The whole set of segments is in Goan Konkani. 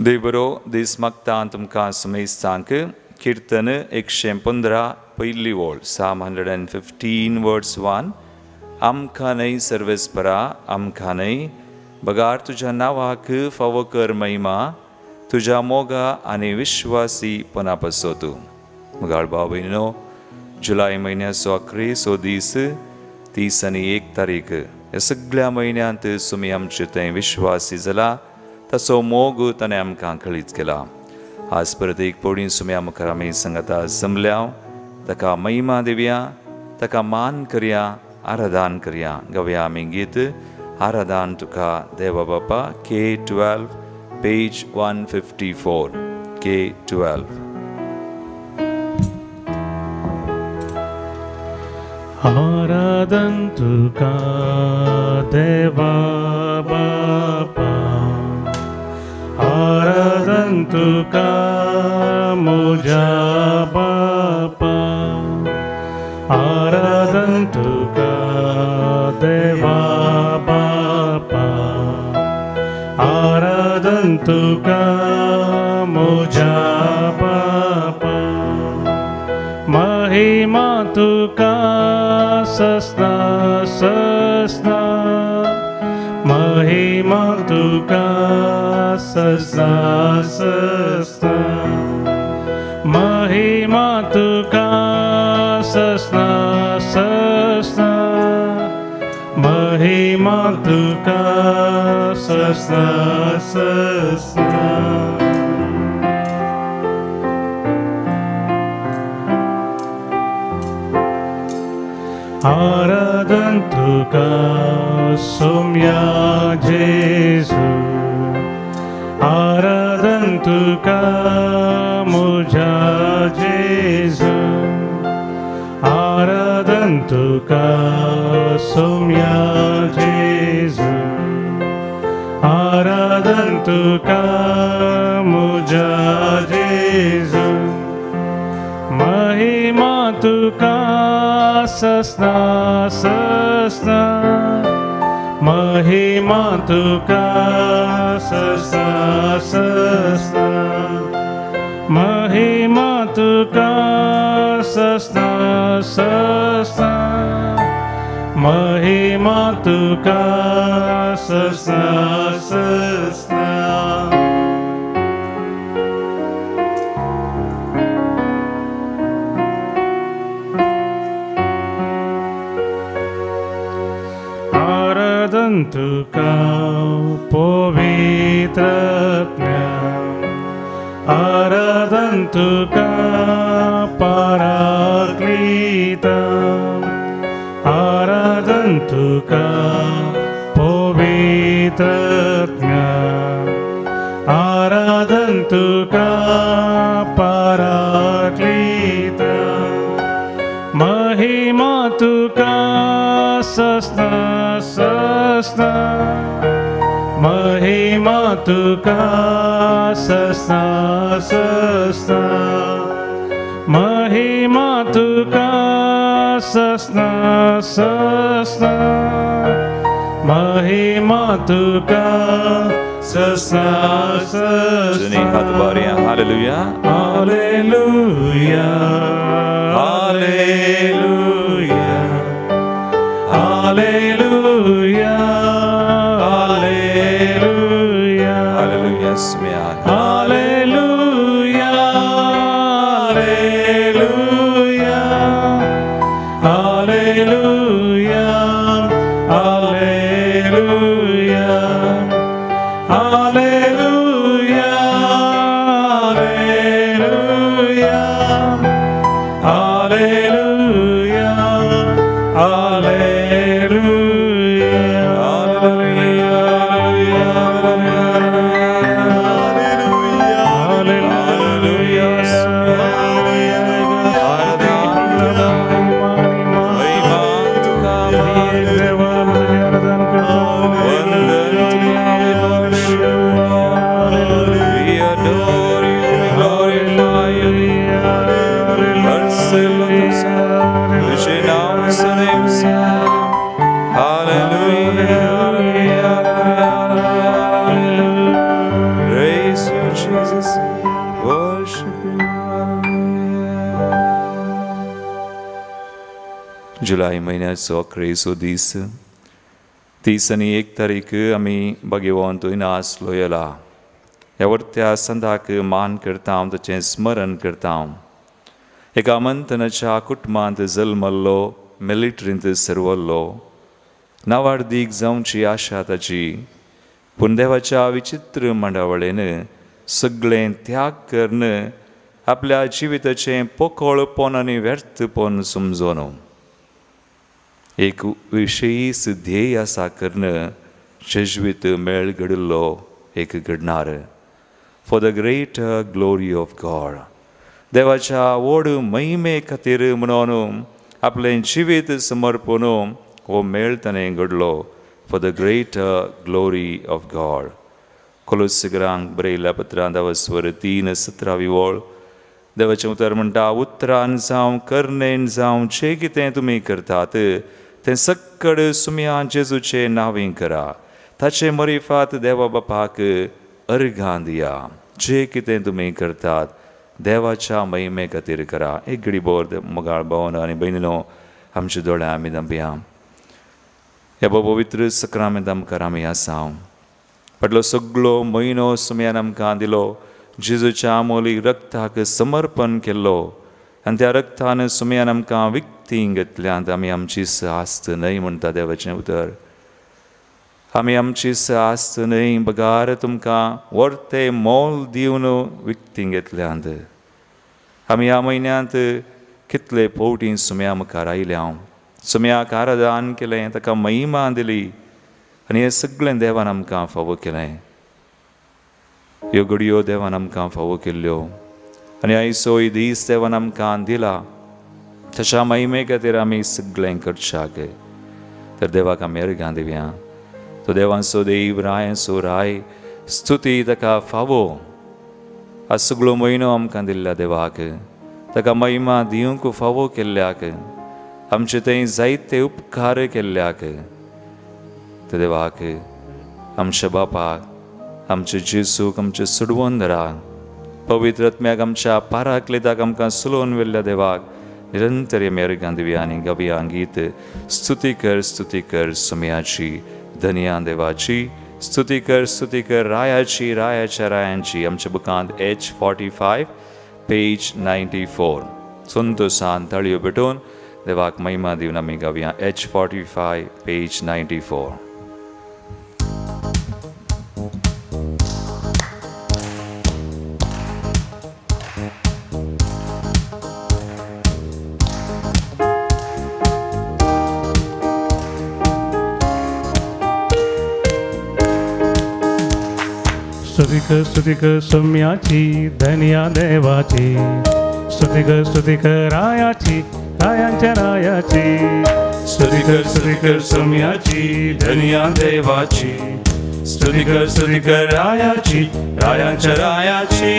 देव बरो दीस मागता तुमकां सुमेस्तांक. किर्तन 115 पयली वळ, Psalm 115 verse 1. आमकां न्हय सर्वेस्परा आमकां न्हय, बगार तुज्या नांवाक फावो कर महिमा, तुज्या मोगा आनी विश्वासीपणा पासत. मुगाळ भाव भयणीनो, जुलय म्हयन्याचो अकरेचो दीस, 31 तारीख. ह्या सगळ्या म्हयन्यांत सुमी आमचे थंय विश्वासी जाला, ताचो मोग ताणें आमकां कळीत केला. आज परत एक पवडी सुम्या मुखार आमी सांगता जमल्या, ताका महिमा दिवया, ताका मान करया, आराधन करया. गावया आमी गीत आराधन तुका देवा बापा, K12 page 154, K12. आराधन तुका देवा बापा, आराधन तुका म्हज्या बापा, आराधन तुका देवा बापा, आराधन तुका म्हज्या बापा, महिमा तुका ससना ससना, महिमा तुका ससना ससना, महिमा तुका ससना ससना, महिमा तुका ससना ससना. आराधन तुका सोम्या जेजू, आराधन तुका म्हज्या जेजू, आराधन तुका सोम्या जेजू, आराधन तुका म्हज्या जेजू, महिमा तुका ससना ससना, महिमा तुका ससना ससना, महिमा तुका ससना ससना, महिमा तुका ससना ससना. आराधन तुका पवित्र आत्म्या, आराधन तुका पराक्लीता, आराधन तुका पवित्र आत्म्या, आराधन तुका पराक्लीता, महिमा तुका ससना ससना, महिमा तुका ससना ससना, महिमा तुका ससना ससना, महिमा तुका ससना जुनी हात ससना. बारया, hallelujah, hallelujah, hallelujah, hallelujah, hallelujah, hallelujah सुम्या, hallelujah, hallelujah, hallelujah, hallelujah, hallelujah, hallelujah, hallelujah, जुलय म्हयन्याचो अकरेचो दीस, 30 आनी 1 तारीख आमी भाग्यवंत इनास लोयला ह्या वर्त्या संदाक मान करता, ताचें स्मरण करता. एका मंतनाच्या कुटुंबांत जल्मल्लो, मिलिटरींत सर्वल्लो, नावार्दीक जावची आशा ताची, पूण देवाच्या विचित्र मांडावळेन सगळें त्याग करून आपल्या जिविताचें पोकळपण आनी व्यर्थपण समजून एक विशेश ध्येय आसा करून जेज्वीत मेळ घडिल्लो एक घडणार for the great glory of God. देवाच्या व्हड महिमे खातीर म्हणून आपलें जिवीत समर्पण हो मेळ ताणें घडलो for the great glory of God. कोलोसिगरांक बरयल्ल्या पत्रांत दावस्वर 3:17 वळ देवाचें उतर म्हणटा, उतरान जावं करणेन जावं जें कितें तुमी करतात तें सक्कड सुमया जेजूचें नांवी करा, ताचे मरिफात देवा बापाक अर्घां दिया. जें कितें तुमी करतात देवाच्या महिमे खातीर करा. एक घडी बोर मोगाळ भावनो आनी भयणीनो, आमच्या दोळ्या आमी धांपया. ह्या पवित्र सक्रामेंत मुखार आमी आसा. फाटलो सगळो म्हयनो सुमयान आमकां दिलो, जेजूच्या मोलीक रक्ताक समर्पण केल्लो आनी त्या रक्तान सुमयान आमकां विकती घेतल्यात. आमी आमची आस्त न्हय म्हणटा देवाचें उतर, आमी आमची आस्त न्हय बगार तुमकां वर्ते मोल दिवन विकती घेतल्यात. आमी ह्या म्हयन्यांत कितले फावटी सुमया मुखार आयल्या, सुमयाक आराधन केलें, ताका महिमा दिली आनी हें सगळें देवान आमकां फावो केलें. ह्यो घडयो देवान आमकां फावो केल्ल्यो आनी आयचो दीस देवान आमकां दिला, ताच्या महिमे खातीर आमी सगळें करच्याक. तर देवाक आमी अर्घां दिवया. तो देवांचो देव, रायांचो राय, स्तुती ताका फावो. आज सगळो म्हयनो आमकां दिल्ल्या देवाक, ताका महिमा दिवंक फावो केल्ल्याक, आमचे थंय जायते उपकार केल्ल्याक, त्या देवाक, आमच्या बापाक, आमच्या जेजूक, आमच्या सुडवंदराक, पवित्र आत्म्याक, आमच्या पाराक्लेताक आमकां सुलोवन व्हेल्ल्या देवाक निरंतर आमी अर्घां दिवया आनी गावया गीत स्तुती कर स्तुती कर सुमयाची, धनया देवाची, स्तुती कर स्तुती कर रायाची, रायाच्या रायांची. आमच्या बुकांत H45 page 94. संतोसान ताळयो पेटोवन देवाक महिमा दिवन आमी गावया H45 page 94. स्तुतिक स्तुतिक सम्याची धन्या देवाची, स्तुतिक स्तुतिक रायाची, रायांच्या रायाची, स्तुतिक स्तुतिक सम्याची धन्या देवाची, स्तुतिक स्तुतिक रायाची, रायांच्या रायाची,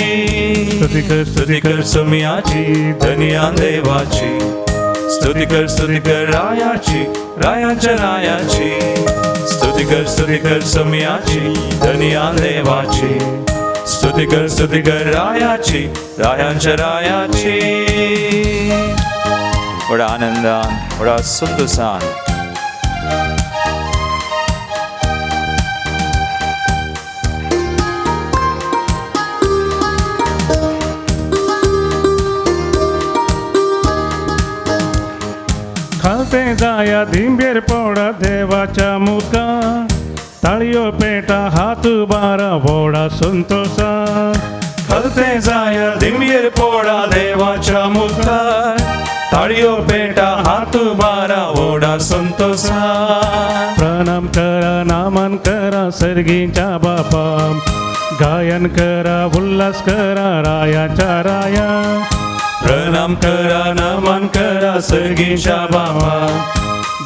स्तुतिक स्तुतिक सम्याची धन्या देवाची, स्तुतिक स्तुतिक रायाची, रायांच्या रायाची, स्तुतिकर स्तुतिकर सम्याची धन्या देवाची, स्तुतिकर स्तुतिकर रायाची, रायांच्या रायाची. व्हडा आनंदान, व्हडा संतोसान खालते जाया धिंबेर पोडा देवाच्या मुखा, ताळयो पेटा हात बारा वोडा संतोषा. खालते जाया धिंबेर पोडा देवाच्या मुखा, ताळयो पेटा हात बारा वोडा संतोषा. प्रणाम करा नामन करा सर्गीच्या बापा, गायन करा उल्हास करा रायाच्या राया. प्रणाम करा नमन करा सर्गीच्या बाबा,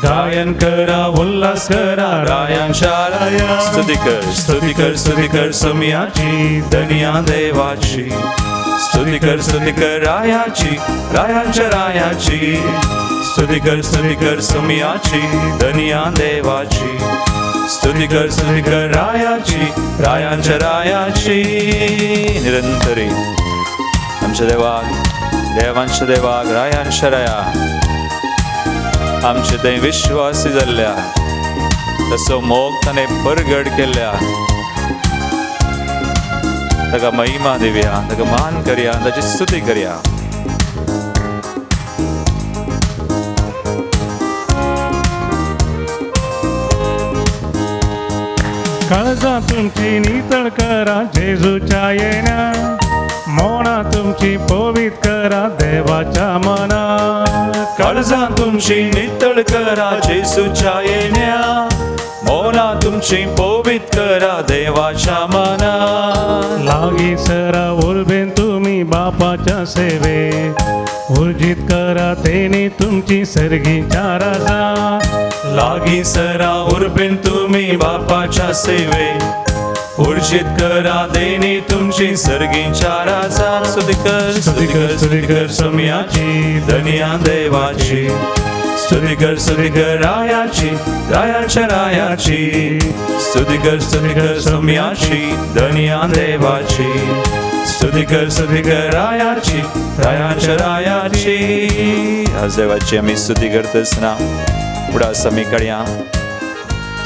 गायन करा उल्हास करा रायांच्या राया. स्तुती कर स्तुती कर स्तुती कर सम्याची धन्या देवाची, स्तुती कर स्तुती कर रायाची, रायांच्या रायाची, स्तुती कर स्तुती कर सम्याची धन्या देवाची, स्तुती कर स्तुती कर रायाची, रायांच्या रायाची. निरंतरी आमच्या देवाक, देवांच्या देवाक, रायांच्या राया. आमचे थंय विश्वासी जाल्ल्या तसो मोग ताणें परगट केल्ल्या ताका महिमा दिवया, ताका मान करया, ताची स्तुती करया. काळजा तुमची नितळ करा जेजूच्या येण्या, मोना तुमची पवित करा देवाच्या मना. काळजां तुमची नितळ करा जेजूच्या येण्या, मोना तुमची पवित करा देवाच्या मना. लागी सरा उर्बेन तुम्ही बापाच्या सेवे, उर्जित करा तेने तुमची सर्गीच्या राजा. लागी सरा उर्बेन तुम्ही बापाच्या सेवे, ऊर्जित करा देणे तुमची सर्गीच्या राजा. स्तुती कर, स्तुती कर, स्तुती कर समियाची, धनिया देवाची. स्तुती कर, स्तुती कर रायाची, रायाच्या रायाची. स्तुती कर, स्तुती कर समियाची, धनिया देवाची. स्तुती कर, स्तुती कर रायाची, रायाच्या रायाची. आज देवाची आमी स्तुती करतासना फुडास आमी कळया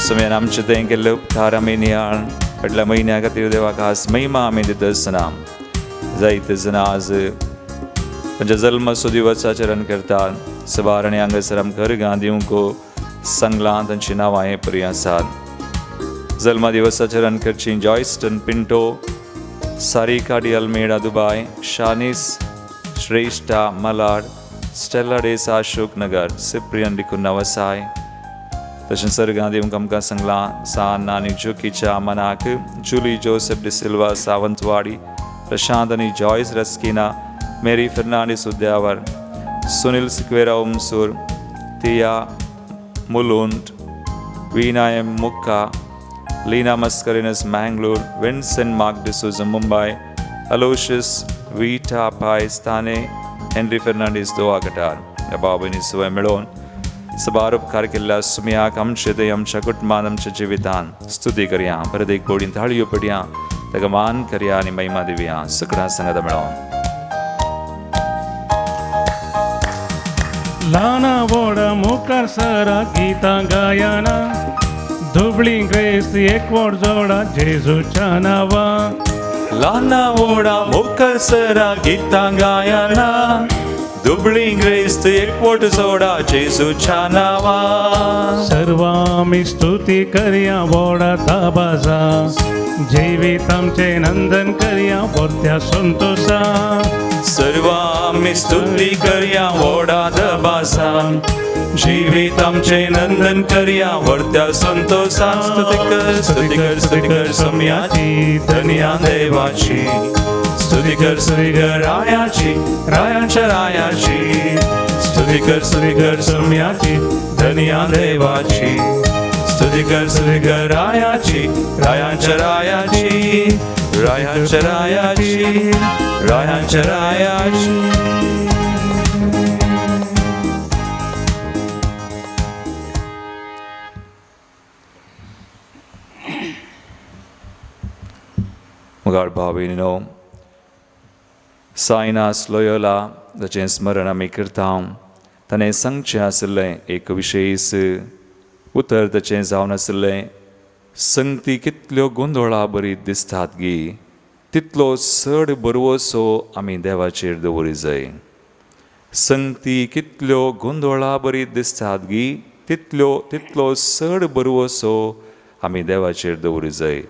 सुम्यान आमचे थंय केल्ले उपकार आमी नियाळ फाटल्या म्हयन्या खातीर देवा खास महिमा आमी दिता आसतना जायते जाणां आज तांच्या जल्माचो दिवस आचरण करतात. सवार आनी हांगासर आमकां अर्गां दिवंक सांगलां, तांचीं नांवां हे परी आसात. जल्मा दिवसाचरण करची जॉयस्टन पिंटो, सारिका डी अल्मेडा दुबाय, शानीस श्रेष्ठा मलाड, स्टेला डेसा अशोक नगर, सिप्रियन डिकुन्ना वसाय. तशेंच सर्गां दिवंक आमकां सांगलां सान आनी ज्योकीच्या मनाक, जुली जोसेफ डिसिल्वा सावंतवाडी, प्रशांत आनी जॉयस रस्किना, मेरी फेर्नांडीस उद्यावर, सुनील सिक्वेरा उमसूर, तिया मुलुंड, वीणा एम मुक्का, लीना मस्करिनस मँगलोर, विन्सेंट मार्क डिसोजा मुंबय, अलोशियस वीटा पायस ताने, हेनरी फेर्नांडीस दोआ कटार. ह्या भाव भयणी सुवाय मेळोवन सबार उपकार केल्ल्या सुमयाक आमचे थंय आमच्या कुटुंबान आमच्या जिवितान स्तुती करया. परत एक बोडीन थाळयो पडया, ताका मान करया आनी महिमा दिवया सगळ्यां सांगात मेळोवन. ल्हाना व्हडा मुखार सरा गीतां गायना, दुबळी ग्रेस्त एकवट जोडा जेजूच्या नांवा. ल्हाना व्हडा मुखार सरा गीतां गायना, दुबळी ग्रेस्त एकवट जोडा जेजूच्या नांवा. सर्वामी स्तुती करया व्हडा दबाजा, जिवीत आमचें नंदन करया व्हडत्या संतोषा. सर्वामी स्तुती करया व्हडा दबाजा, जिवीत आमचें नंदन करया व्हडत्या संतोषा. स्तुती कर, स्तुती कर, स्तुती कर समियाची, धनिया देवाची. स्तुती कर, स्तुती कर रायाची, रायाच्या रायाची. स्तुती कर, स्तुती कर समियाची, धनिया देवाची. स्तुती कर, स्तुती कर रायाची, रायाच्या रायाची, रायाच्या रायाची, रायाच्या रायाची. मुगाळ भाव भयणीनो, सायनास लोयोला जाचें स्मरण आमी करता, ताणें सांगचें आशिल्लें एक विशेश उतर ताचें जावन आशिल्लें, संगती कितल्यो गोंदोळा बरी दिसतात गी तितलो चड बरवसो आमी देवाचेर दवरी जाय. संगती कितल्यो गोंदोळा बरी दिसतात गी तितलो चड बरवसो आमी देवाचेर दवरी जाय.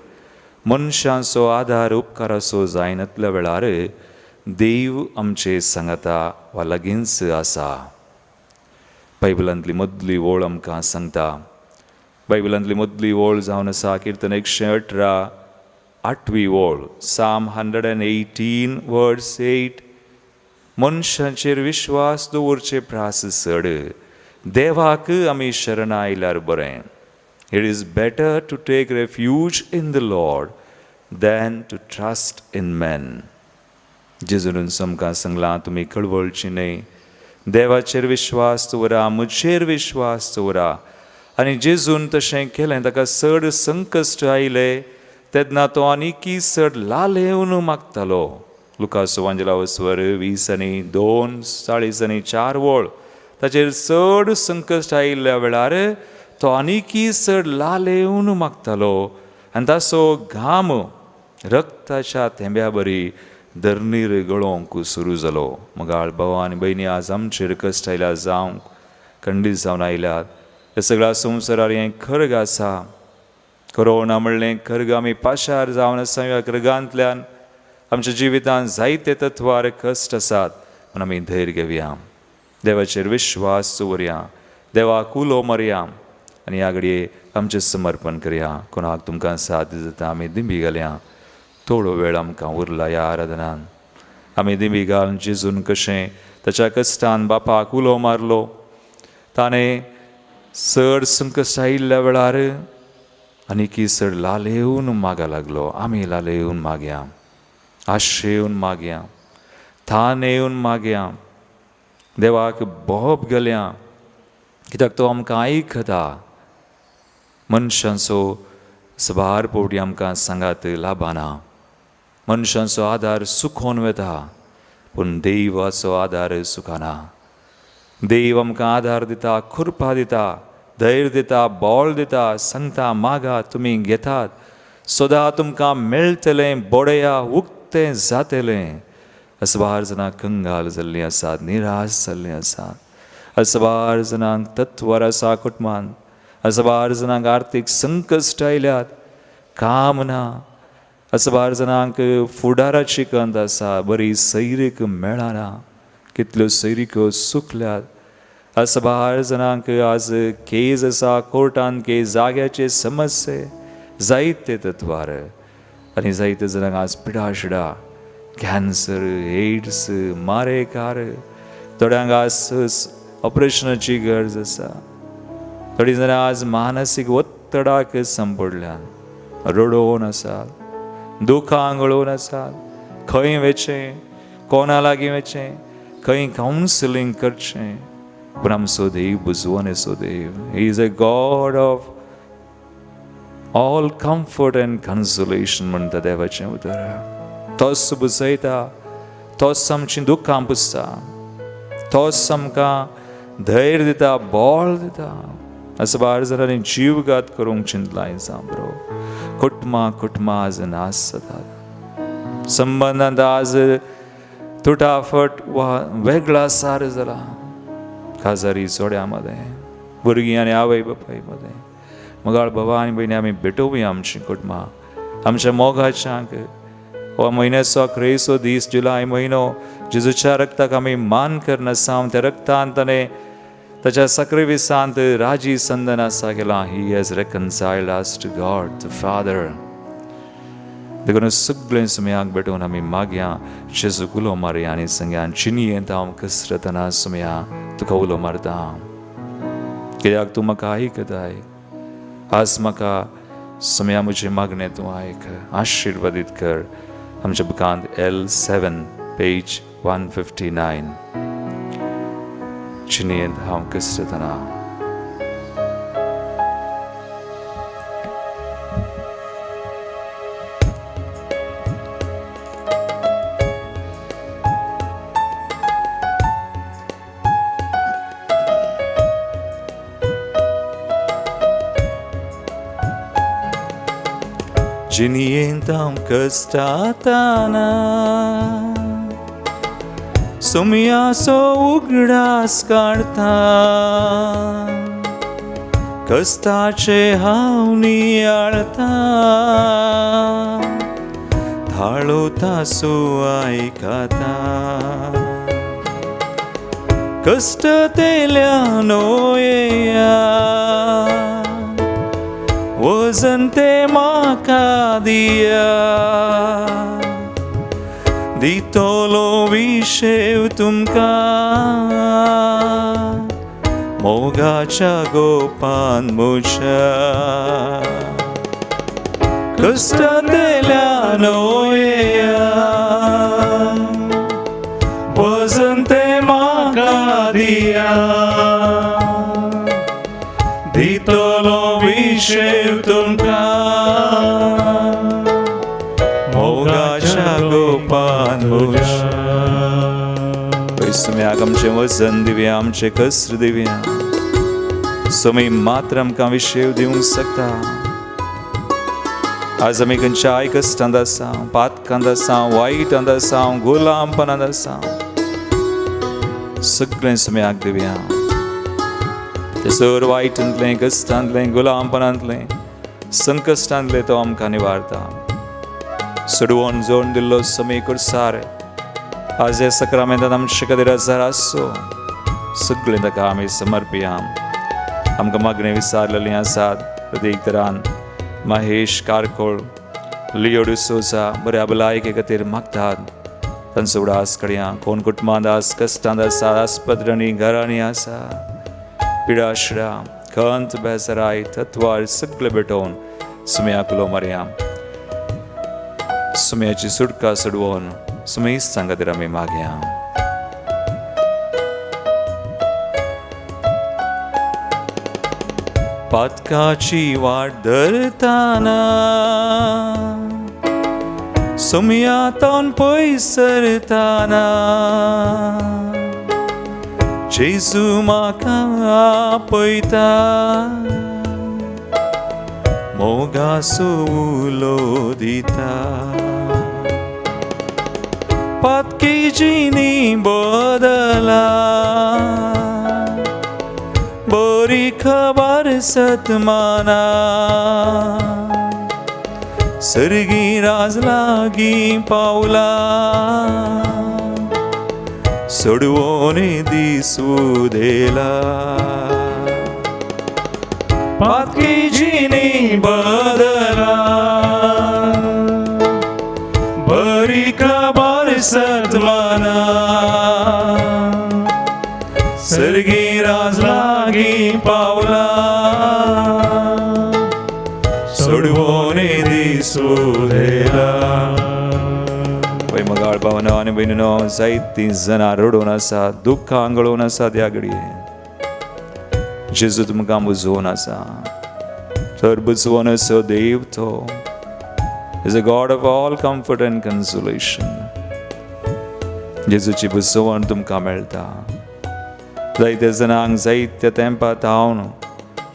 मनशांचो आदार उपकाराचो जायनातल्या वेळार देव आमचे सांगाता वा लागींच आसा. बायबलांतली मदली ओळ आमकां सांगता. बायबलांतली मदली ओळ जावन आसा किर्तन 118 आठवी ओळ, साम 118 वर्स 8. मनशांचेर विश्वास दवरचे प्रास चड, देवाक आमी शरण आयल्यार बरें. It is better to take refuge in the Lord than to trust in men. जेजून आमकां सांगलां तुमी कळवळची न्हय, देवाचेर विश्वास दवरा, म्हजेर विश्वास दवरा. आनी जेजून तशें केलें, ताका चड संकश्ट आयले तेन्ना तो आनीकी चड लालेवन मागतालो. लुकास वांजला वस्वर 20 आनी 2 40 आनी 4 वळ ताचेर चड संकश्ट आयिल्ल्या वेळार तो आनीकय चड लालेवन मागतालो आनी ताचो घाम रक्ताच्या थेंब्या बरी धरणीर गळोवंक सुरू जालो. मगाळ भाव आनी भयणी, आज आमचेर कश्ट आयल्या जावंक खंडीत जावन आयल्यात. ह्या सगळ्या संवसारार हें खर्ग आसा. कोरोना म्हणलें खर्ग आमी पाशार जावन आसा. ह्या खर्गांतल्यान आमच्या जिवितांत जायते तत्वार कश्ट आसात, पूण आमी धैर्य घेवया, देवाचेर विश्वास दवरया, देवाक उलो मारया आनी ह्या घडये आमचें समर्पण करया. कोणाक तुमकां साथ जाता आमी दिंबी घालया. थोडो वेळ आमकां उरला ह्या आराधनान. आमी दिंबी घालून जेजून कशें ताच्या कश्टान बापाक उलो मारलो, ताणें चड संकश्ट आयिल्ल्या वेळार आनीकय चड लालेवन मागा लागलो. आमी लालेवन मागया, आशेवन मागया, थान येवन मागया, देवाक बोब घालया, कित्याक तो आमकां आयकता. मनशांचो सबार फावटी आमकां सांगात लाबाना, मनशांचो आदार सुकोवन वता, पूण देवाचो आदार सुकना. देव आमकां आदार दिता, खुरपा दिता, धैर्य दिता, बळ दिता, सांगता मागा तुमी घेतात, सदां तुमकां मेळटलें, बडया उक्तें जातलें. असबार जाणां कंगाल जाल्लीं आसात, निराश जाल्लीं आसात. असबार जाणांक तत्वर आसा कुटुंबान, असबार जाणांक आर्थीक संकश्ट आयल्यात, काम ना. असबार जाणांक फुडाराची कंत आसा, बरी सैरीक मेळना, कितल्यो सैरिक्यो सुकल्यात. असबार जाणांक आज केज आसा, कोर्टान केज, जाग्याचे समस्ये, जायते तत्वार. आनी जायते जाणांक आज पिडाशिडा, कॅन्सर, एड्स, मारेकार. थोड्यांक आज ऑपरेशनाची गरज आसा. थोडीं जाणां आज मानसीक ಒತ್ತಡಾक संपडल्यान रडोवन आसात, दुखां गळोवन आसात. खंय वचें, कोणा लागीं वचें, खंय कावन्सिलींग करचें, पूण आमचो देव बुजवणेचो देव. He is a God of all comfort and consolation म्हणटा देवाचें उतर. तोच बुजयता, तोच आमचीं दुखां पुसता, तोच आमकां धैर्य दिता, बळ दिता. असबार जाणांनी जीवघात करूंक चिंतलां जांबरो. कुटुंबां कुटुंबां आज नाश जातात, संबंदांत आज तुटाफट वा वेगळा सार जाला. काजारी जोड्या मदें, भुरगीं आनी आवय बापाय मदें. मगाळ बाबा आनी भयणी, आमी भेटोवया आमचीं कुटुंबां आमच्या मोगाच्यांक. हो म्हयन्याचो अकरेचो दीस, जुलय म्हयनो, जेजूच्या रक्ताक आमी मान करनासा. त्या रक्तान ताणें ताच्या सक्रिविसांत राजी संदन आसा केलां. He has reconciled us to God the Father. देखून सगळें सुमयाक भेटोवन आमी मागया, जेजूक उलो मारया आनी सांगया, चिनयेंत हांव कसरतना सुमया तुका उलो मारता, कित्याक तूं म्हाका आयकताय. आज म्हाका सुमया म्हजें मागणें तूं आयक, आशिर्वादीत कर. आमच्या बुकांत L7 page 159. चिनयेंत हांव कसरतना. जिणयेंत हांव कश्टाताना सुमयाचो उगडास काडटा, कश्टाचे हांव नियाळता, थाळो तासो आयकता. कश्ट तेल्या येया, वजन ते म्हाका दिया, दितलो विशेव तुमकां मोगाच्या गोपान म्हज्या. कश्टांतल्यान येया, वजन ते म्हाका दिया, दितलो विशेव तुमकां मोगाच्या गोपान म्हज्या. वय सुम्याक आमचें वजन दिवया, आमचें कसर दिवया. सुमी मात्र आमकां विशेव दिवंक शकता. आज आमी खंयच्याय कश्टांत आसा, पातकांत आसा, वायटांत आसा, गुलामपणांत आसा, सगळें सुम्याक दिवया. ते सर वायटांतलें, कश्टांतलें, गुलामपणांतलें, संकश्टांतलें तो आमकां निवारता. सोडवून जोडून दिल्लो समी कुर्सार आज ह्या सक्रामेंतांत आमचे खातीर हजार आसो. सगळें ताका आमी समर्पया. आमकां मागणें विचारलेलीं आसात. प्रत्येक तरान महेश कारकोळ, लियो डिसोजा बऱ्या भलायके खातीर मागतात. तांचो उडास करया. कोण कुटुंबांत आस कश्टांत आसा, आस्पत्र्यांनी, घरांनी आसा, पिडाशिडा, खंत, बेजाराय, तत्वार सगळे भेटोवन सुम्याक उलो मारया. सुम्याची सुटका सोडवून सुमेस्तां खातीर आमी मागया. पातकाची वाट धरताना, सुम्यातून पयस सरताना, जेजू म्हाका आपयता, मोगासो उलो दिता. पातकी जिणी बदला, बरी खबर सतमाना, सर्गी राज लागीं पावला, सोडवून दीस उदेला. पातकी जिणी बदला, बरी खबर सतमाना, सर्गी राज लागीं पावला, सोडवून दीस उदेला. मगाळ भावनो आनी भयणीनो, जायतीं जाणां रडून आसा, दुख्खां गळोवन आसा. त्या घडये जेजू तुमकां बुजोवन आसा. तर बुजवून असो देव तो is a God of all comfort and consolation. जेजूची बुजवण तुमकां मेळटा. जायत्या जाणांक जायत्या तेंपा थावन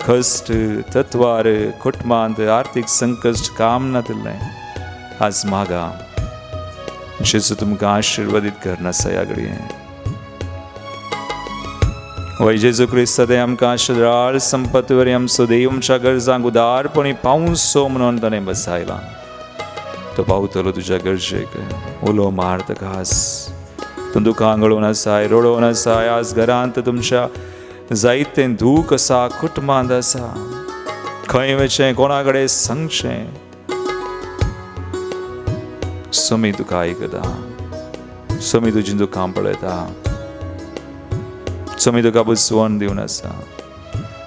कश्ट, तत्वार, कुटुंबांत आर्थीक संकश्ट, काम नातिल्लें आज मागा. जेजू तुमकां आशिर्वादीत करना ह्या घडये. वय जेजू क्रिस्त ते आमकां सदाळ संपत्ती वरी आमचो देव आमच्या गरजांक उदारपणी पावसो म्हणून ताणें बसायला. तो पावतलो तुज्या गरजेक. उलो मार ताका. तूं दुखां गळोवन आसाय, रडोवन आसाय, आज घरांत तुमच्या जायतें दूख आसा, कुटुंबांत आसा, खंय वचें, कोणा कडेन सांगचें, समी तुका आयकता. समी तुजीं दुखां पळयता. समी तुका बुजवण दिवन आसा.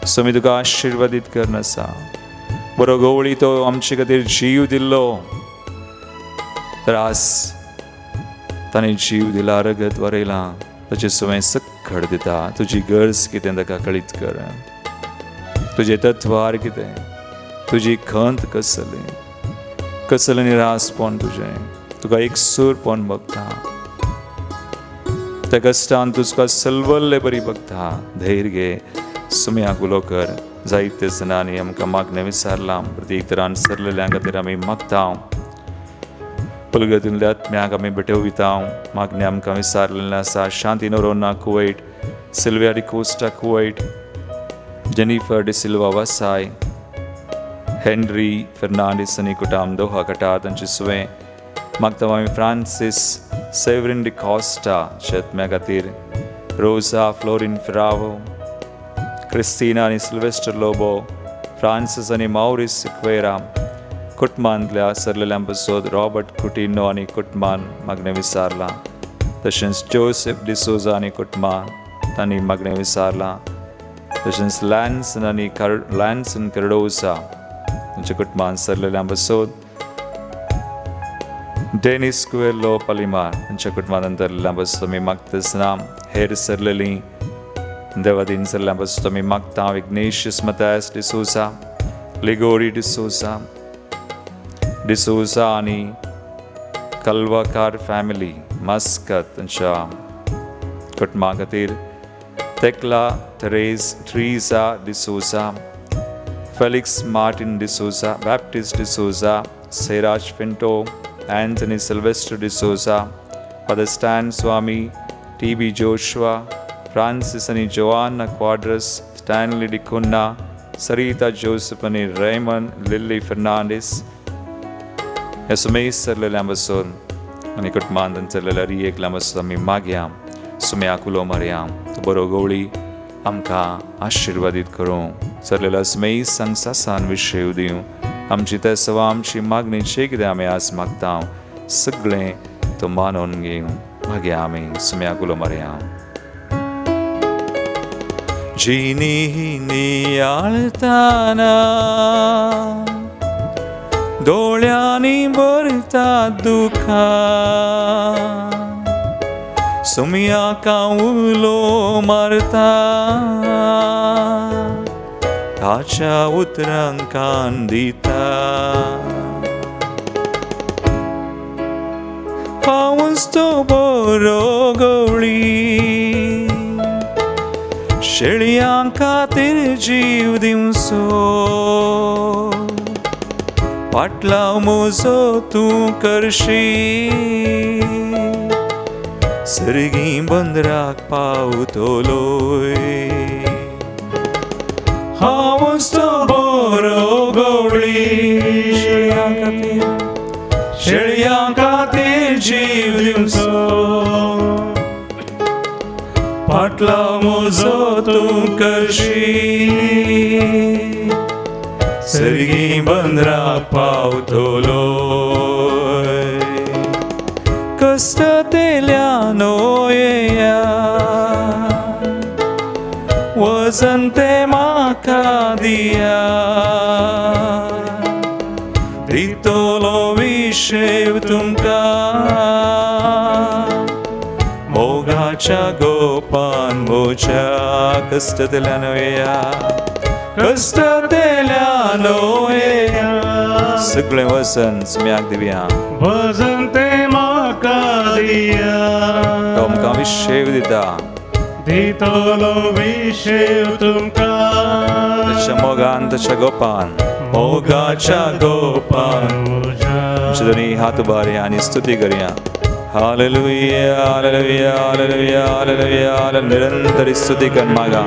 समी तुका आशिर्वादीत करून आसा. बरो गवळी तो आमचे खातीर जीव दिल्लो, तर आज ताणें जीव दिला, रगत वरयलां, ताचें सवें सक्कड दिता. तुजी गरज कितें ताका कळीत कर. तुजें तत्वार कितें, तुजी खंत कसली, कसलें निरासपण तुजें, तुका एकसूरपण बघता. त्या कश्टान तुका सलवल्ले बरी बघता. धैर्य घे, सुम्याक उलो कर. जायते जाणांनी आमकां मागणें विचारलां. प्रत्येक तरान सरलेल्या खातीर आमी मागता. पलगतींतल्या आत्म्याक आमी भेटोविता. मागणें आमकां विचारलेलें आसा. Shanti Noronha Kuwait, Sylvia D'Costa Kuwait, Jennifer D'Silva Vasai, Henry Fernandes आनी कुटाम दोहा कटार तांचे सुवें मागता आमी. फ्रांसीस सेवरीन डिकॉस्टा आत्म्या खातीर, रोजा फ्लोरीन फिरावो, क्रिस्टिना आनी सिल्वेस्टर लोबो, फ्रांसीस आनी मावरीस सिक्वेरा, कुटुंबांतल्या सरलेल्या पासत रॉबर्ट कुटिनो आनी कुटुंबान मागणें विचारलां. तशेंच जोसेफ डिसोजा आनी कुटुंबां तांणी मागणें विचारलां. तशेंच लॅन्सन आनी लॅन्सन कर्डोसा तांच्या कुटुंबान सरलेल्या पासत, डेनिस कुवेल्लो पलिमार तांच्या कुटुंबान अंतरलेल्या पासत आमी मागता आसतना हेर सरलेलीं देवादीन सरल्या पासत आमी मागता. विघ्नेशियस मतायस डिसोजा, लिगोरी डिसोजा, डिसोजा आनी कल्वाकार फॅमिली मस्कत तांच्या कुटुंबा खातीर Thekla Therese Teresa D'Souza, Felix Martin D'Souza, Baptist D'Souza, Seraj Pinto, Anthony Sylvester D'Souza, Father Stan Swamy, T B Joshua, Francis आनी जोआना क्वाड्रस, स्टॅनली डिकुन्ना, सरिता जोसफ आनी रेमन लिल्ली फर्नांडीस ह्या सुमेस सरलेल्या बसून आनी कुटुंबान चल्लेल्या रियेक बसून आमी मागया सुम्याक उलो मारया. तो बरो गवळी आमकां आशिर्वादीत करूं. सरलेल्या सुमेस संगसासान विशय दिवं. आमची तेसवा आमची मागणी जे कितें आमी आज मागता सगळें तो मानून घेवं. मागया आमी सुम्याक उलो मारया. जिनी नियाळताना दोळ्यांनी भरता दुखां, सुम्याका उलो मारता ताच्या उतरांक कान दिता. हांवच तो बरो गवळी, शेळयां खातीर जीव दिवचो, पाटलाव म्हजो तूं करशी, सर्गी बंदराक पावतलोय. हांवच तो बरो गवळी, शेळयां खातीर जीव दिवचो, पाटलाव म्हजो तूं करशी, सर्गी बंदराक पावतलोय. कश्टतेल्यानो येया, वजन तें म्हाका दिया, दितलो विशेव तुमकां मोगाच्या गोपान म्हज्या. कश्टतेल्यानो येया, कश्टतेल्यानो येया, सगळें वजन सुम्याक दिवया. वजन तें म्हाका दिया, तो आमकां विशेव दिता, दितलो विशेव तुमकां ताच्या मोगान ताच्या गोपान, मोगाच्या गोपान. आमचे दोनी हात उबारया आनी स्तुती करया. Hallelujah, hallelujah, hallelujah, hallelujah. निरंतर स्तुती कर मागा.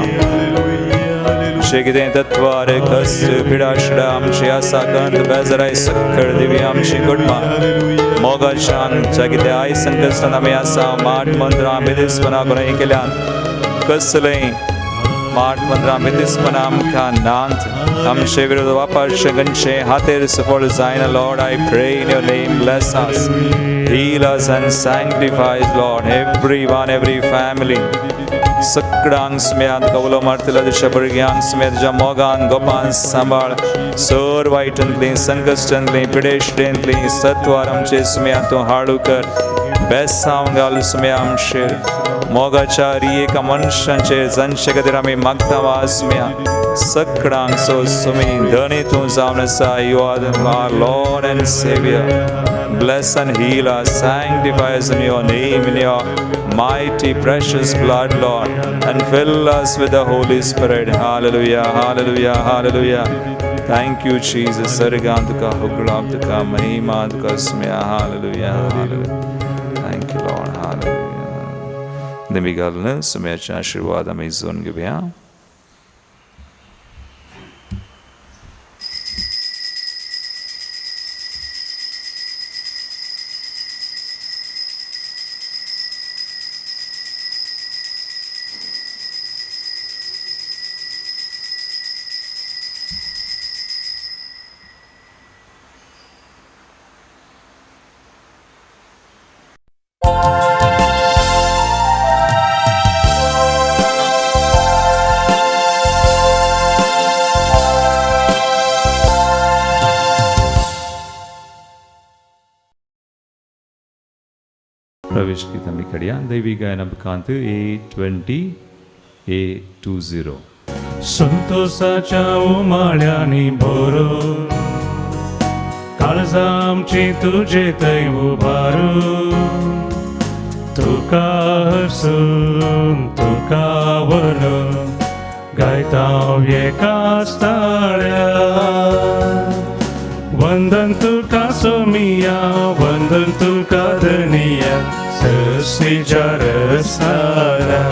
आमचे कितें तत्वार कश्ट पिडा आमची आसा कंत बेजाराय सक्कड दिवी आमची कुटुंबां मोगाच्या आमच्या कितें I संकश्टान आमी आसा. माट मंत्रां बेदिसपणां कोणें केल्यान कसलें माट मंत्रां बेदिसपणां आमकां नात. आमचे विरोध वापरचे गंचे हातेर सफळ जायना. Lord, I pray in your name, bless us, heal us and sanctify us, Lord, everyone, every family. सगळ्यांक सुम्या तुका उलो मारतल्या तुज्या भुरग्यांक सुम्या तुज्या मोगान गोपान सांबाळ. सर वायटांतली संकश्टांतली पिडेश्टेंतली सत्वार आमचे सुम्या तूं हाडू कर. बेसांव घाल सुम्या आमचेर मोगाच्या एका मनशांचेर जांचे खातीर आमी मागता वा सुम्या सगळ्यांक सो सुमी धनी तूं जावन आसा. You are our Lord and Saviour. Bless and heal us, sanctify us in your name, in your mighty precious blood, Lord, and fill us with the Holy Spirit. Hallelujah, hallelujah, hallelujah. Thank you, Jesus. Sargan tuka huglab tuka mahima tuka smya. Hallelujah, hallelujah. Thank you, Lord. Hallelujah. Demigalna sumyacha आशीर्वाद आमी जोन घेवया. प्रवेश गीत आमी कडया. दैवी गायन बुकांत A20 A20. संतोषाच्या उमाळ्यांनी भरून काळजां आमची तुजे थंय उबारून, तुका हसून तुका व्हरून गायता एकाच ताळ्या. वंदन तुका सोमिया, वंदन तुका धनिया, सृष्टीच्या रसनारा.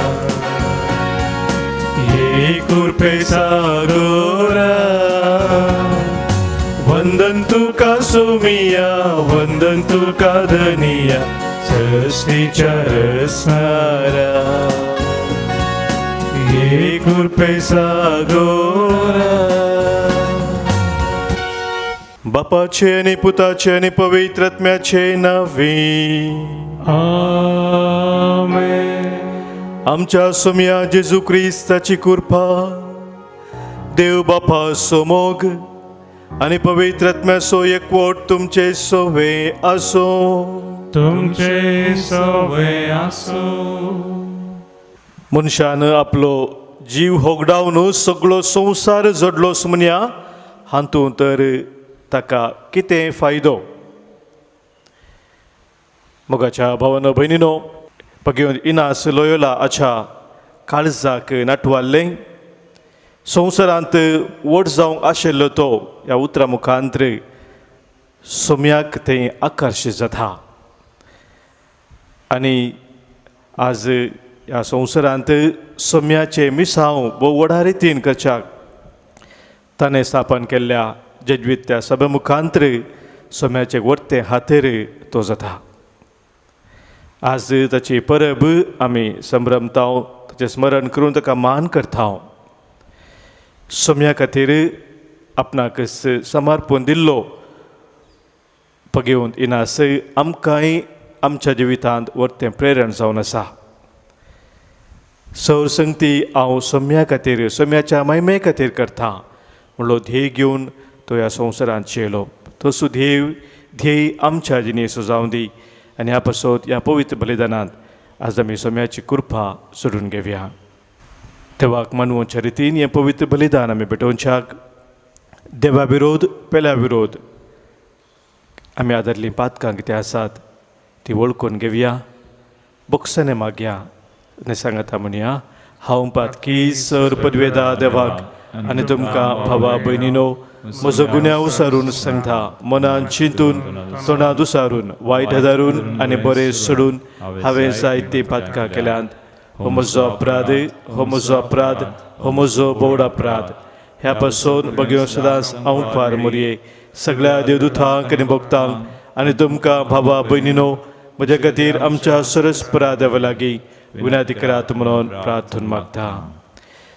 एक कृपेचा गोरा. वंदन तुका सोमिया, वंदन तुका धनिया, सृष्टीच्या रसनारा. एक कृपेचा गोरा. बापाचे आनी पुताचे आनी पवित्र आत्म्याचे नांवी. आमेन. आमच्या सोमया जेजू क्रिस्ताची कृपा, देव बापाचो मोग आनी पवित्र आत्म्याचो एकवट तुमचे सोवे आसूं. तुमचे सवे आसूं. मनशान आपलो जीव होगडावन सगळो संवसार जोडलो म्हणया, हातूंत तर ताका कितें फायदो? मोगाच्या भावानो भयणीनो, पगेवन इनास लोयोला आच्या काळजाक नाटवाल्लें संवसारांत व्हड जावंक आशिल्लो तो ह्या उतरां मुखांतर सोम्याक तें आकर्शीत जाता आनी आज ह्या संवसारांत सोम्याचें मिसांव भोव व्हडा रितीन करच्याक ताणें स्थापन केल्ल्या जेज्वीत त्या सभे मुखांतर सोम्याचें वर्तें हातेर तो जाता. आज ताची परब आमी संभ्रमता, ताचें स्मरण करून ताका मान करता. सोम्या खातीर आपणाक समर्पण दिल्लो पगेवन इनास आमकांय आमच्या जिवितांत वर्तें प्रेरण जावन आसा. सौर संगती हांव सोम्या खातीर, सोम्याच्या महिमे खातीर करता म्हणलो ध्येय घेवन तो ह्या संवसारांत चेलो. तसो ध्येय आमच्या जिणेचो जावं दी आनी ह्या पासत ह्या पवित्र बलिदानांत आज आमी सोम्याची कृपा सोडून घेवया. देवाक मानवच्या रितीन हें पवित्र बलिदान आमी भेटोवच्याक देवा विरोध पेल्या विरोध आमी आदरलीं पातकां कितें आसात ती वळखून घेवया, बोक्साने मागया आनी सांगता म्हणया, हांव पातकी सर पदवेदा देवाक आनी तुमकां भावा भयणीनो म्हजो गुन्यांव सारून सांगता. मनान चिंतून, तोंडांत उसारून, वायट हदारून आनी बरें सोडून हांवें जायतीं पातकां केल्यांत. हो म्हजो अपराध, हो म्हजो अपराध, हो म्हजो बोड अपराध. ह्या पासून बगयो सदांच हांव फार मोरये सगळ्या देवदुतांक आनी भक्तांक आनी तुमकां भावा भयणीनो म्हज्या खातीर आमच्या सरस्परा देवा लागीं विनंती करात म्हणून प्रार्थना मागता.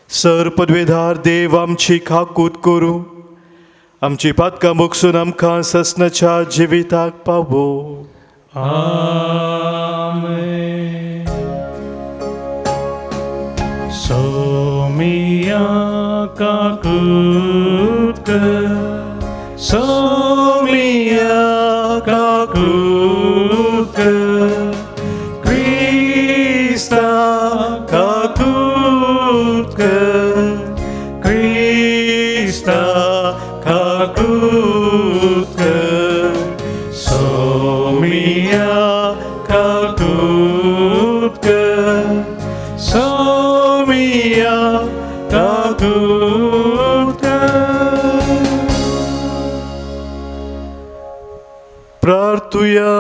सर पदवेधार देव आमची खाकूत करूं, आमची पातकां बगसून आमकां ससनाच्या जिविताक पावो. आमेन. सोमिया काकूत कर, सोमिया काकूत कर, क्रिस्ता काकूत कर, क्रिस्ता काकूत कर, सोमिया काकूत कर, सोमिया काकूत कर. प्रार्थुया.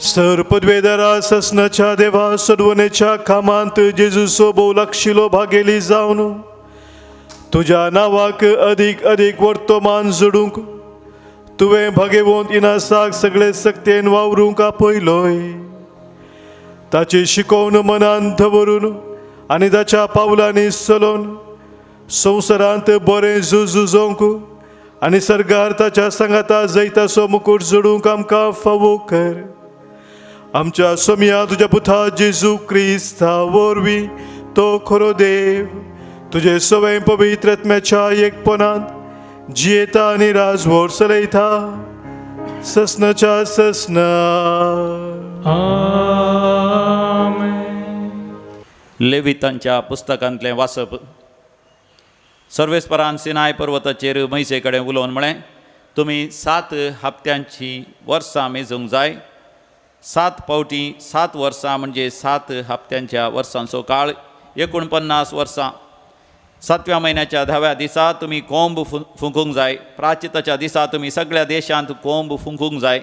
सर पदवेदारा ससनाच्या देवा, सदवनेच्या कामांत जेजूचो भोव लागशिलो भागेली जावन तुज्या नांवाक अदीक अदीक वर्तमान जोडूंक तुवें भागेवंत इनासाक सगळे सक्तेन वावरूंक आपयलोय. ताची शिकोवन मनान दवरून आनी ताच्या पावलांनी चलोवन संवसारांत बरें झुजोवंक आनी सरकार ताच्या सांगाता जैताचो मुकूट जोडूंक आमकां फावो कर. आमच्या सोमया तुज्या पुता जेजू क्रिस्ता वरवीं, तो खरो देव, तुजे सवय पवित्र आत्म्याच्या एकपणांत जियेता आनी राजवट चलयता ससनाच्या ससना. आमेन. लेवितांच्या पुस्तकांतलें वाचप. सर्वेस्परान सिनाय पर्वताचेर मैसे कडेन उलोवन म्हळें, तुमी 7 हप्त्यांची वर्सां मेजूंक जाय. सात फावटी 7 वर्सां म्हणजे 7 हप्त्यांच्या वर्सांचो काळ 49 वर्सां. 7व्या म्हयन्याच्या 10व्या दिसा तुमी कोंब फुंकूंक जाय. प्राचिताच्या दिसा तुमी सगळ्या देशांत कोंब फुंकूंक जाय.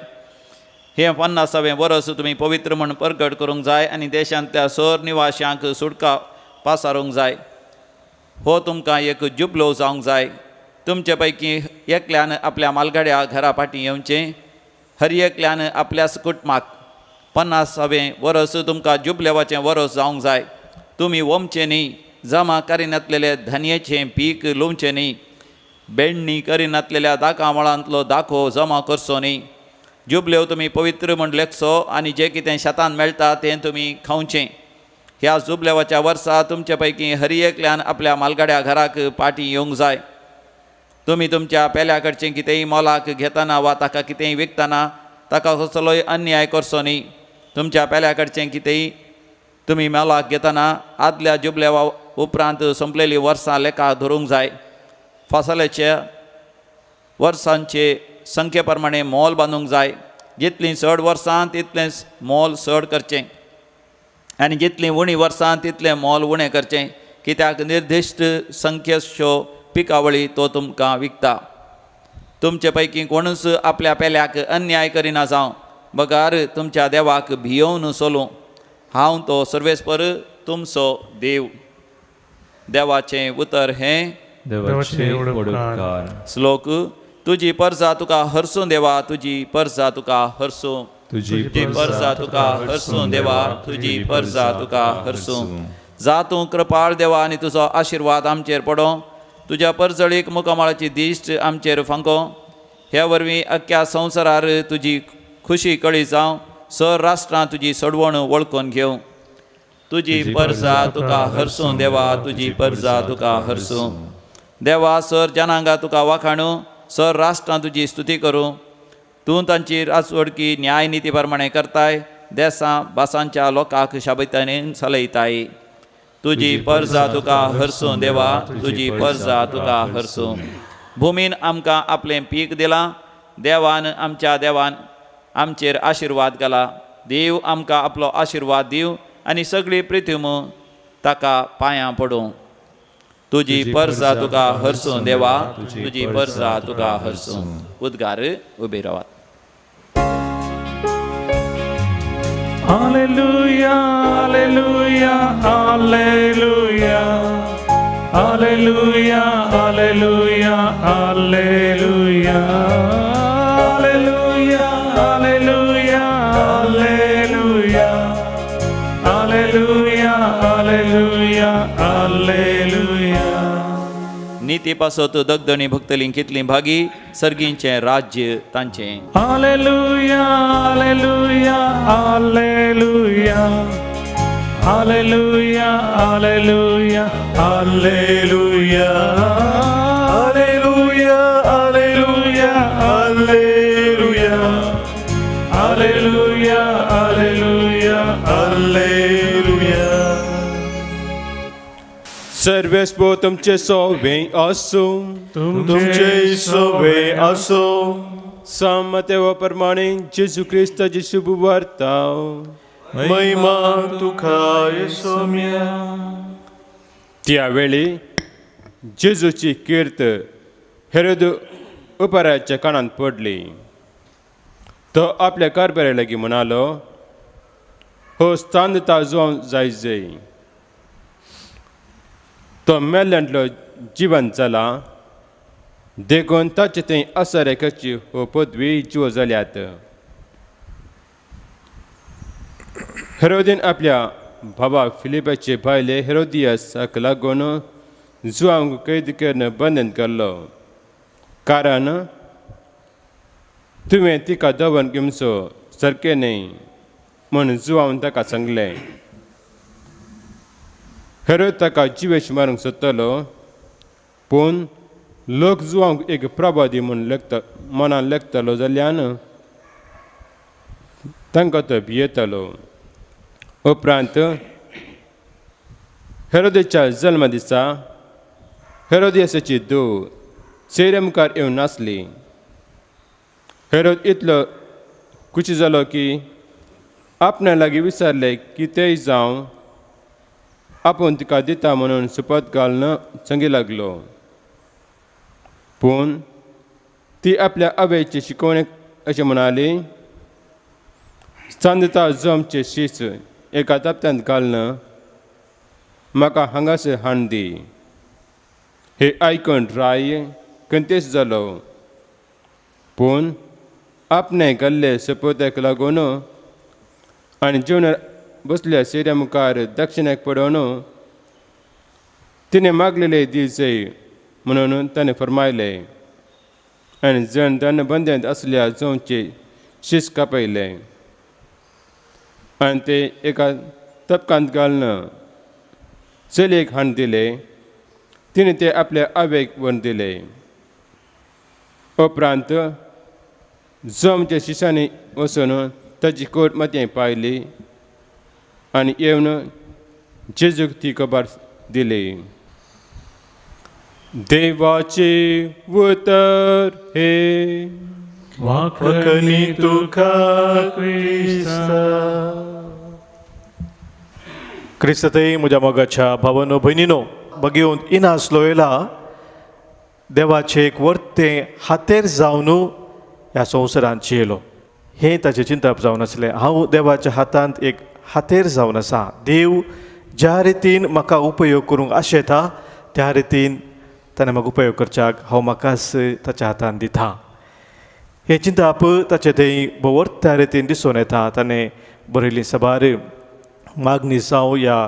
हें 50वें वर्स तुमी पवित्र म्हूण परगट करूंक जाय आनी देशांतल्या सर निवाशांक सुटका पासारूंक जाय. हो तुमकां एक जुबलो जावंक जाय. तुमचे पैकी एकल्यान आपल्या मालगाड्या घरा फाटीं येवचें, हर एकल्यान आपल्याच कुटुंबाक. 50वें वर्स तुमकां जुबलेवाचें वर्स जावंक जाय. तुमी वमचें न्ही, जमा करिनातलेले धान्याचें पीक लुवचें न्ही, बेडणी करिनातलेल्या दाका मळांतलो दाखो जमा करचो न्ही. जुबलेव तुमी पवित्र म्हूण लेखचो आनी जें कितें शेतान मेळटा तें तुमी खावचें. ह्या जुबलेवाच्या वर्सा तुमचे पैकी हर एकल्यान आपल्या मालगाड्या घराक पाटी येवंक जाय. तुमी तुमच्या पेल्या कडचें कितेंय मोलाक घेतना वा ताका कितेंय विकतना ताका कसलोय अन्याय करचो न्ही. तुमच्या पेल्या कडचें कितेंय तुमी मोलाक घेतना आदल्या जुबलेवा उपरांत सोंपलेली वर्सां लेखा धरूंक जाय. फसलाच्या वर्सांचे संख्ये प्रमाणे मोल बांदूंक जाय. जितलीं चड वर्सां तितलें मोल चड करचें आनी जितलीं उणीं वर्सां तितलें मोल उणें करचें, कित्याक निर्दिश्ट संख्येच्यो पिकावळी तो तुमकां विकता. तुमचे पैकी कोणूच आपल्या पेल्याक अन्याय करिना जावं, बगार तुमच्या देवाक भियोवन चलूं. हांव तो सर्वेस्पर तुमचो देव. देवाचें उतर हें. देवाचे उपकार. श्लोक. तुजी परजा तुका हरसूं देवा, तुजी परजा तुका हरसूं, तुजी परजा तुका हरसूं देवा, तुजी परजा तुका हरसूं. जा तूं कृपाळ देवा आनी तुजो आशिर्वाद आमचेर पडों. तुज्या परजळीक मुखामळाची दिश्ट आमचेर फांको. ह्या वरवीं अख्ख्या संवसारार तुजी खुशी कळी जावं. सर राष्ट्रां तुजी सोडवण वळखून घेवं. तुजी परजा तुका हरसूं देवा, तुजी परजा तुका हरसूं. देवा सर जनांगा तुका वाखाणू, सर राष्ट्रां तुजी स्तुती करूं. तूं तांची राजवडकी न्याय निती प्रमाणे करताय. देसां भासांच्या लोकांक शाबतानेन चलयताय. तुजी परजा तुका हरसूं देवा, तुजी परजा तुका हरसूं. भुमीन आमकां आपलें पीक दिलां. देवान आमच्या देवान आमचेर आशिर्वाद घाला. देव आमकां आपलो आशिर्वाद दिवं आनी सगळी पृथ्वी ताका पांयां पडूं. तुजी परजा तुका हरसूं देवा, तुजी परजा तुका हरसूं. उद्गार उबे रावात. Alleluia, alleluia, alleluia, alleluia, alleluia, alleluia, alleluia, alleluia, alleluia, alleluia, alleluia, alleluia. निती पासत दगदणी भुगतली कितली भागी, सर्गींचें राज्य तांचें. Alleluia, alleluia, alleluia, alleluia, alleluia, alleluia, alleluia, alleluia, alleluia, alleluia, alleluia, alleluia. सर्वेस्पो तुमचे सोवे आसूं. तुमचे सोवे आसूं. सामतेव प्रमाणे जेजू क्रिस्ताची शुभ वार्ता. महिमा तुका सोम्या. त्या वेळी जेजूची कीर्त हेरोद उपराच्या कानांत पडली. तो आपल्या कारभारा लागीं म्हणालो, हो स्थान ताजो जाय जाय. तो मेल्ल्यांतलो जिवन जाला, देखून ताचे थंय आसरे करची हो पदवी जिवो जाल्यात. हेरोदीन आपल्या भावा फिलिपाचे भायले हेरोदियसाक लागून जुवांक कैद करून बंधन केल्लो, कारण तुवें तिका दवर घेवचो सारकें न्हय म्हूण जुवान ताका सांगलें. हेरोद ताका जिवेश मारूंक सोदतालो, पूण लोक जुवांक एक प्रबादी म्हूण लेखता मनान लेखतालो जाल्यान तांकां तो भियेतालो. उपरांत हेरोदेच्या जल्म दिसा हेरोदियसाची धूव चेहऱ्या मुखार येवन नासली. हेरोद इतलो खुशी जालो की आपणा लागीं विचारलें कितेंय जावं आपूण तिका दिता म्हणून सुपत घालून संगी लागलो. पूण ती आपल्या आवयचे शिकवणेक अशें म्हणाली, चांदता जमचे शीस एका ताप्त्यांत घालून म्हाका हांगासर हाडून दी. हे आयकून राय कंतेस जालो. पूण आपणें घाल्ले सपोत्याक लागून आनी जेवणार बसल्या शेऱ्या मुखार दक्षिणेक पडोवन तिणें मागलेले दिवचे म्हणून ताणें फरमायलें आनी जण धन बंद्यांत आसल्या जवचे शीस कापयलें आनी ते एका तपकांत घालून चलयेक हाडून दिले. तिणें ते आपल्या आवयक व्हरून दिले. उपरांत जमच्या शिसांनी वचून ताची कोट मातयें पायली आनी येवन जेजूक ती खबर दिली. देवाचे उतर हे वाखणी तुका क्रिस्ता. क्रिस्तय म्हज्या मोगाच्या भावानो भयणीनो, बगेवन इनास लोयला देवाचें एक वर्तें हातेर जावन ह्या संवसारांत जियेलो. हें ताचें चिंतप जावन आसलें, हांव देवाच्या हातांत एक हातेर जावन आसा. देव ज्या रितीन म्हाका उपयोग करूंक आशेता त्या रितीन ताणें म्हाका उपयोग करच्याक हांव म्हाकाच ताच्या हातांत दिता. हें चिंतप ताचें थंय भोवर्त्या रितीन दिसून येता. ताणें बरयल्ली सबार मागणी जावं या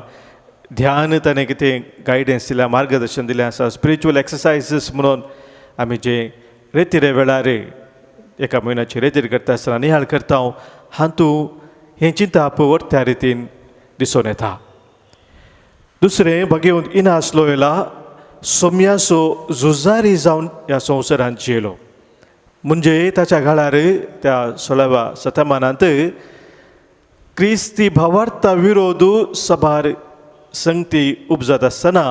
ध्यान ताणें कितें गायडन्स दिल्या, मार्गदर्शन दिलें आसा. स्पिरिच्युअल एक्सरसायजीस म्हणून आमी जे रेतिरे वेळार एका म्हयन्याची रेतीर करता आसतना निहाळ करता हातूंत हें चिंतप वर्त्या रितीन दिसून येता. दुसरें, भगेवन इनास लोयला सोम्यासो झुजारी जावन ह्या संवसारांत जियेलो. म्हणजे ताच्या काळार त्या 16व्या शतमानांत क्रिस्ती भावार्था विरोध सभार संगती उपजत आसतना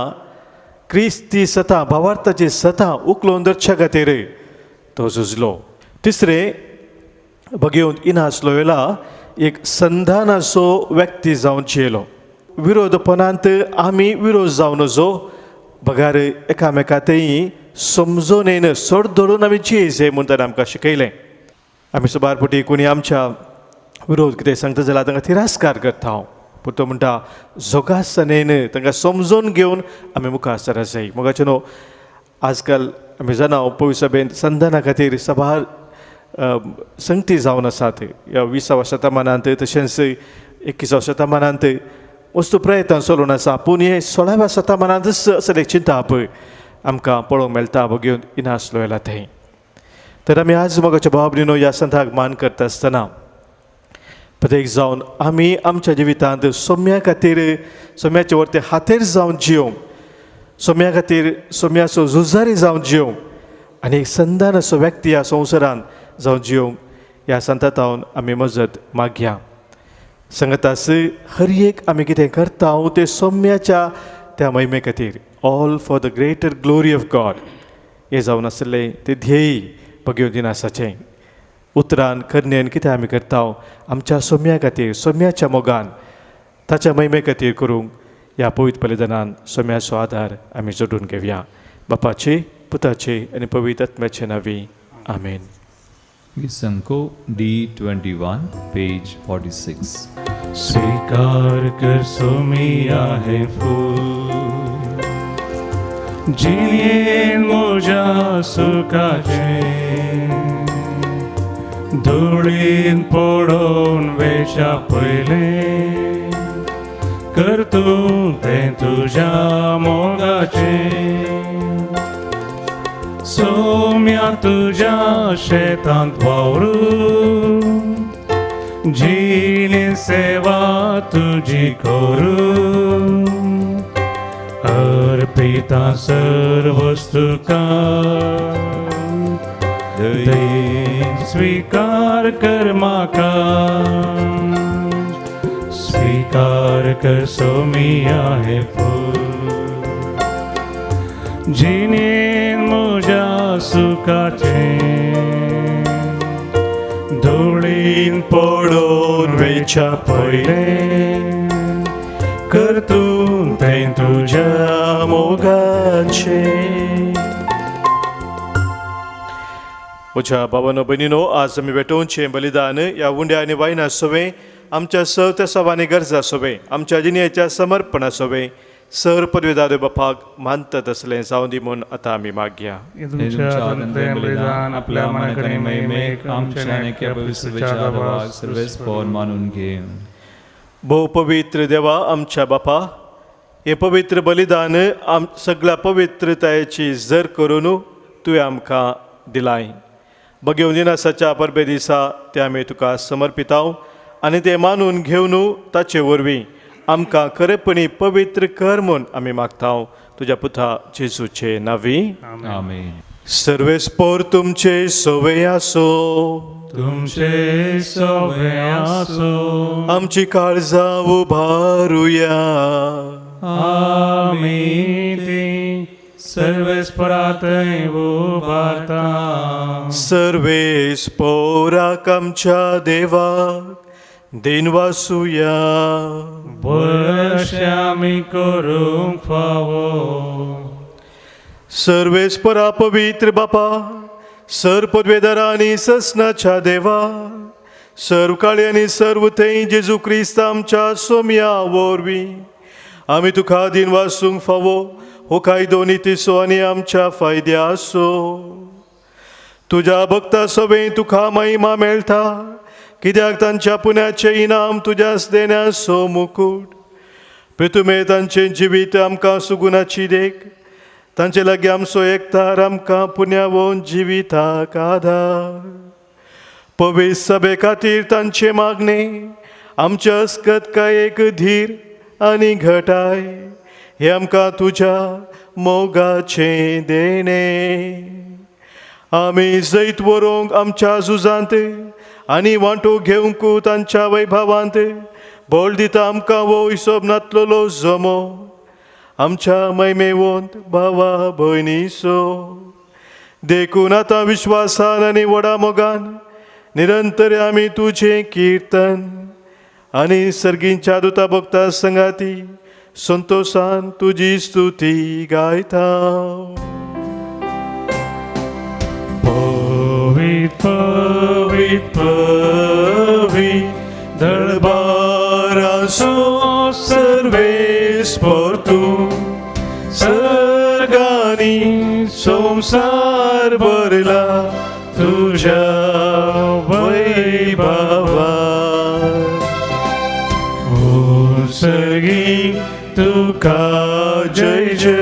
क्रिस्ती सता भावार्थाची सता उखलून धरच्या खातीर तो झुजलो. तिसरें, भगेवन इनास लोयला एक संधानाचो व्यक्ती जावन जियेलो. विरोधपणांत आमी विरोध जावन जो बगार एकामेका तेय समजोनेन सोड धरून आमी जियेचे म्हूण ताणें आमकां शिकयलें. आमी सबार पटी कोणी आमच्या विरोध कितें सांगता जाल्यार तांकां तिरस्कार करता हांव, पूण तो म्हणटा जोगासनेन तांकां समजून घेवन आमी मुखार सर जाय. मोगाचे न्हू, आजकाल आमी जाणा पवित्र सभेंत संधाना खातीर सभार संगती जावन आसात. ह्या 20व्या शतमानांत तशेंच 21व्या शतमानांत वस्तू प्रयत्न चलून आसा. पूण हे 16व्या शतमानांतच असलें एक चिंतप आमकां पळोवंक मेळटा बघून इनास लोयला थंय. तर आमी आज मोगाच्या भाव भयणीनो ह्या संताक मान करता आसतना प्रत्येक जावन आमी आमच्या जिवितांत सोम्या खातीर सोम्याचे वरते हातेर जावन जियोवंक, सोम्या खातीर सोम्याचो झुजारी जावन जियोवंक आनी एक संदान असो व्यक्ती ह्या संवसारांत जावन जियोवंक ह्या संतातावन आमी मजत मागया. संगतास हर एक आमी कितें करता तें सोम्याच्या त्या महिमे खातीर, all for the greater glory of God हें जावन आसलें तें ध्येय भगवत दिनासाचें. उतरान करणेन कितें आमी करता आमच्या सोम्या खातीर, सोम्याच्या मोगान ताच्या महिमे खातीर करूंक ह्या पवित्र बलिदानान सोम्याचो आदार आमी जोडून घेवया. बापाचे, पुताचे आनी पवित्र आत्म्याचे नांवी, आमेन. Visanko D21, page 46. स्वीकार कर सोमिया है फूल जिन्हें मोजा सुखाचे धुळीन पडोवन वेच्या पयले कर तूं तें तुज्या मोगाचें. सोम्या तुज्या शेतांत वावरू जिणे सेवा तुजी करू अर्पिता सर्वस तुका दयेन स्वीकार कर म्हाका. स्वीकार कर सोमिया हे फूल जिणेन म्हज्या सुखाचें धुळीन शीन पडोन वेच्या पयलें करतून तें तुज्या मोगाचें. म्हज्या बाबानो भयणीनो, आज आमी भेटोवचें बलिदान ह्या उंड्या आनी वायना सोवें आमच्या स त्या सवांनी गरजा सोवें आमच्या जिणेच्या समर्पणा सोवें सर पदवेदार बापाक मानतात असलें जावं दी म्हूण आतां आमी मागया. तुमच्या बलिदान आपल्या मनाकडे महिमेक आमच्या सर्वेस्पोर मानून घे. भोव पवित्र देवा आमच्या बापा, हें पवित्र बलिदान आम सगळ्या पवित्रतायेची जर करून तुवें आमकां दिलाय. बगेवन दिनासाच्या परबे दिसा तें आमी तुका समर्पिताव आनी तें मानून घेवन ताचे वरवीं आमकां खरेपणी पवित्र कर म्हूण आमी मागता तुज्या पुता जेजूचे नांवी. आमेन. सर्वेस्पोर तुमचे सोवे आसो, तुमचे सोवे आसो. आमची काळजां उबारुया. आमी ती सर्वेस्परातय उबारता. सर्वेस्पोराक आमच्या देवाक दिनवासुया. बरें आमी करूंक फावो. सर्वेस्परा पवित्र बापा, सर पदवेदारा आनी ससनाच्या देवा, सर्व काळी आनी सर्व थंय जेजू क्रिस्त आमच्या सोम्या वरवीं आमी तुका दिनवासूंक फावो. हो कायदो नितीचो आनी आमच्या फायद्याचो. तुज्या भक्ता सवें तुका महिमा मेळटा, कित्याक तांच्या पुण्याचें इनाम तुज्याच देण्याचो मुकूट. प्रितुमे तांचें जिवीत आमकां सुगुणाची देख, तांचे लागीं आमचो एकतार आमकां पुण्यावोन जिविताक आदार. पवित्र सभे खातीर तांचें मागणें आमच्या अस्कत काय एक धीर आनी घटाय, हें आमकां तुज्या मोगाचें देणें. आमी जैत व्हरूंक आमच्या झुजांत आनी वांटो घेवंक तांच्या वैभवांत बोल दिता आमकां हो हिसोब नातलेलो जमो आमच्या मैमेवंत भावा भयणीचो. देखून आतां विश्वासान आनी व्हडा मोगान निरंतर आमी तुजें किर्तन आनी सर्गींच्या दुता भक्ता संगाती संतोशान तुजी स्तुती गायता. पवित्र पवित्र पवित्र दरबाराचो सर्वेस्पोर तूं, सर्गांनी संवसार भरला तुज्या वैभवान. सर्गी तुका जय जय,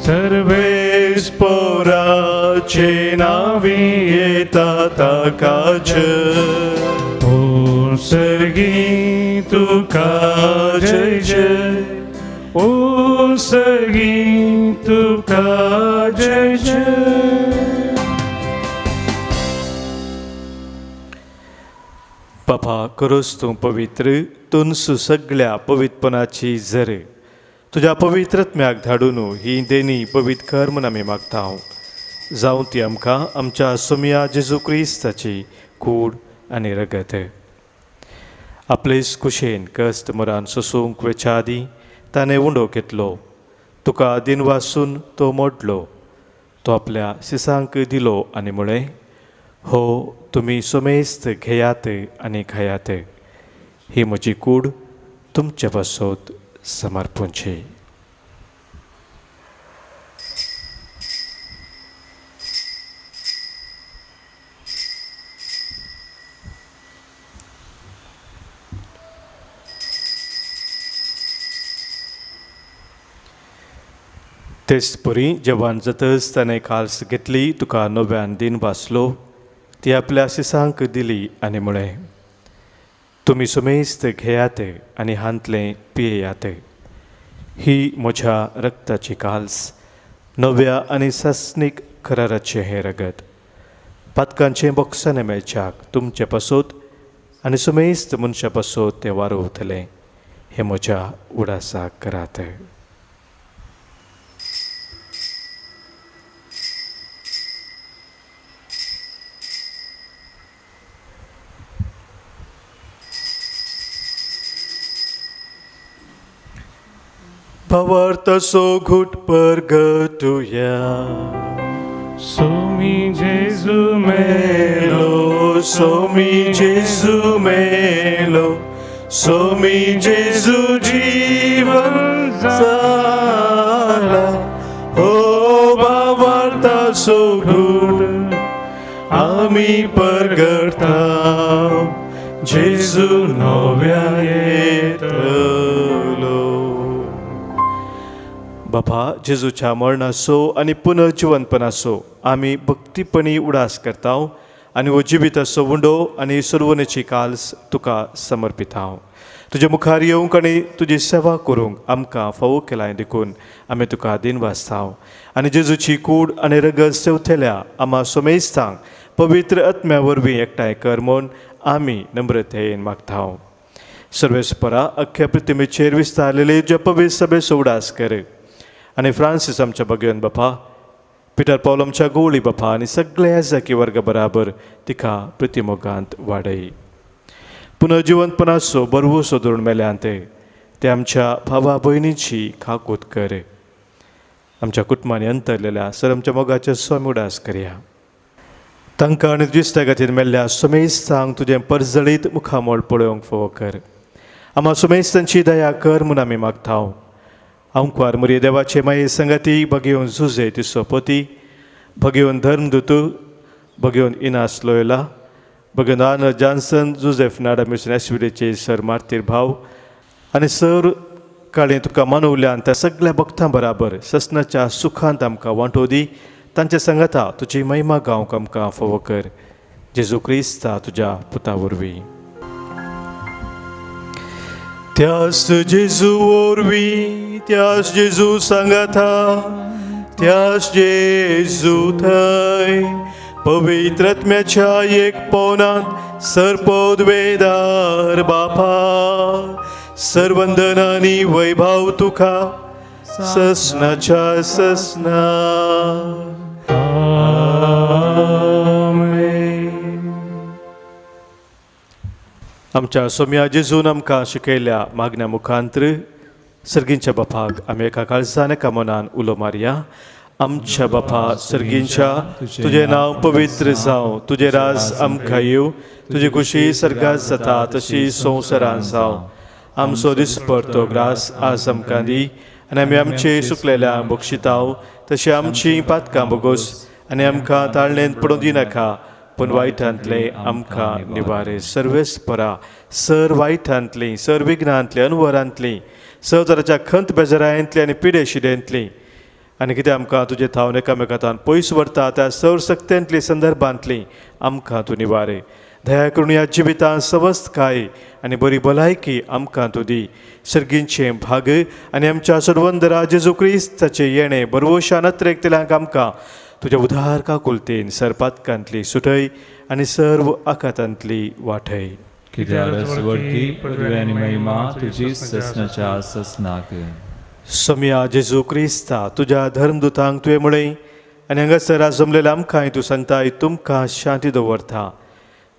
सर्वेस्पोराचे नांवी येता ताका जय. सर्गी तुका जय जय, ओ सर्गी तुका जय जय. बापा करोस तूं पवित्र, तुनसु सगळ्या पवित्रपणाची जर तुज्या पवित्रत्म्याक धाडून ही देणी पवित्र कर म्हूण आमी मागता. जावं ती आमकां आमच्या सोमया जेजू क्रिस्ताची कूड आनी रगत. आपलेच कुशेन कश्ट मरान सोसूंक वेच्या आदीं ताणें उंडो घेतलो, तुका दिनवासून तो मोडलो, तो आपल्या सिसांक दिलो आनी म्हळें, हो तुमी सोमेस्त घेयात आनी खायात, ही म्हजी कूड तुमचे पासत समर्पूंची. तेच परी जेवण जातच ताणें काल्स घेतली, तुका नव्यान दिन वाचलो, ती आपल्या सिसांक दिली आनी म्हळें, तुमी सुमेस्त घेयात आनी हांतलें पियेयात, ही म्हज्या रक्ताची काल्स, नव्या आनी सासणीक कराराचें हें रगत, पातकांचें बोक्साणें मेळच्याक तुमचे पासत आनी सुमेस्त मनशा पासत तें वारोवतलें, हें म्हज्या उडासाक करात. भावार्थाचो घुट परगटुया. सोमी जेजू मेलो, सोमी जेजू मेलो, सोमी जेजू जीवन जाला. हो भावार्थाचो घुट आमी परगटता, जेजू नव्या येतलो. बाबा, जेजूच्या मरणाचो आनी पुनर्जिवनपणाचो आमी भक्तीपणी उडास करता आनी हो जिविताचो उंडो आनी सर्वनेची काल्स तुका समर्पिता. तुजे मुखार येवंक आनी तुजी सेवा करूंक आमकां फावो केलाय देखून आमी तुका दिनवासता. आनी जेजूची कूड आनी रगत सेवतल्या आमा सोमेस्तांक पवित्र आत्म्या वरवीं एकठांय कर म्हूण आमी नम्रतेन मागता. सर्वेस्परा अख्ख्या पृथ्वीचेर विस्तारलेले तुज्या पवित्र सभेचो उडास कर आनी फ्रांसीस आमच्या भगवन बापा, पिटर पावल आमच्या गोवळी बापा आनी सगळ्या जाकी वर्गा बराबर तिका प्रतिमोगांत वाडय. पुनर्जिवंतपणाचो बरवसो धरून मेल्यान ते आमच्या भावा भयणीची खाकूत कर. आमच्या कुटुंबांनी अंतरलेल्या सर आमच्या मोगाचे स्वामी उडास करया. तांकां आनी तुज्या खातीर मेल्ल्या सुमेस्तांक तुजें परजळीत मुखामळ पळोवंक फावो कर. आमा सुमेस्तांची दया कर म्हूण आमी मागता. अंकुवार मुरये देवाचे माये संगाती भगेवन जुजे तिसोपती, भगेवन धर्मदूत, भगेवन इनास लोयला, भगेवन आर्नल्ड जॉन्सन, जुझेफ नाडा मिशन एसविडेचे सर मार्तीर भाव आनी सर काळें तुका मानवल्यान त्या सगळ्या भक्तां बराबर ससनाच्या सुखांत आमकां वांटो दी. तांच्या संगाता तुजी महिमा गावंक आमकां फावो कर. जेजू क्रिस्ता तुज्या पुता वरवीं. त्यास जेजू वरवीं, त्यास जेजू सांगाता, त्यास जेजू थंय पवित्र आत्म्याच्या एक पवनांत सर्पोद्वेदार बापा, सर्वंदन आनी वैभव तुका ससनाच्या ससना. आमच्या सोम्या जेजून आमकां शिकयल्या मागण्या मुखांत्र सर्गींच्या बापाक आमी एका काळजान एका मनान उलो मारया. आमच्या बापा सर्गींच्या, तुजें नांव पवित्र जावं, तुजें राज आमकां येवं, तुजी खुशी सर्गात जाता तशी संवसारान जावं. आमचो दिसपडतो ग्रास आज आमकां दी आनी आमी आमचे सुकलेल्या बक्षिताव तशी आमची पातकां बोगोस आनी आमकां ताळणेंत पडून दिनाका, पूण वायटांतलें आमकां निवारे. सर्वेस्परा सर वायटांतलीं, सर विघ्नांतलीं, अनवरांतलीं, सर तराच्या खंत बेजारांतलीं आनी पिडे शिडेंतलीं आनी कितें आमकां तुजे थावन एकामेकांतान पयस व्हरता त्या सर सक्त्यांतलीं संदर्भांतलीं आमकां तूं निवारे. दया करून ह्या जिवितांत सवस्तकाय आनी बरी भलायकी आमकां तूं दी. सर्गींचें भाग आनी आमच्या सर्वंदरा जेजू क्रिस्ताचें येणें बरवशान अत्रेकतल्यांक आमकां तुज्या उदार काकुलतेन सरपातकांतली सुटय आनी सर्व आकातांतली वाटय. समिया जेजू क्रिस्ता, तुज्या धर्मदूतांक तुवें म्हळें आनी हांगासर जमलेल्या आमकांय तूं सांगताय, तुमकां शांती दवरता,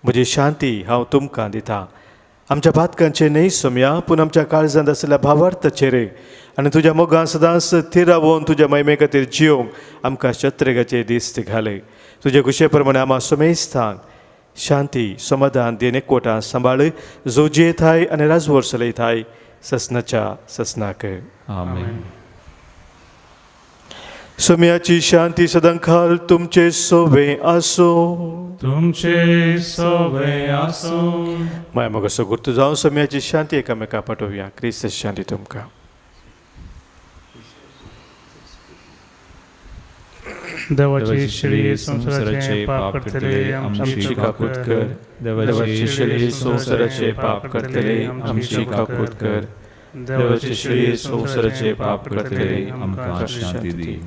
म्हजी शांती हांव तुमकां दिता. आमच्या पातकांचेर न्हय सोम्या, पूण आमच्या काळजांत आशिल्ल्या भावार्थाचेर आनी तुज्या मोगान सदांच थीर रावोवन तुज्या महिमे खातीर जियोंक आमकां शत्रेगाचे दीस घाले. तुजे खुशे प्रमाणे आमा सोमेस्थान शांती समाधान दिन एकवटान सांबाळ, जो जियेताय आनी राजवर्स चलयताय ससनाच्या ससनाक. आमेन. सोम्याची शांती सदांकाल तुमचे सोवे आसूं. तुमचे सोवे आसूं. माया मगसो गुर्तू जावन सोम्याची शांती एकामेका पाठोवया. क्रिस्त शांती तुमकां. देवाची शेळी संवसाराचे पाप करतले आमची काकूत कर. देवाची शेळी संवसाराचे पाप करतले आमची काकूत कर. देवाची शेळी संवसाराचे पाप करतले आमकां शांती दी.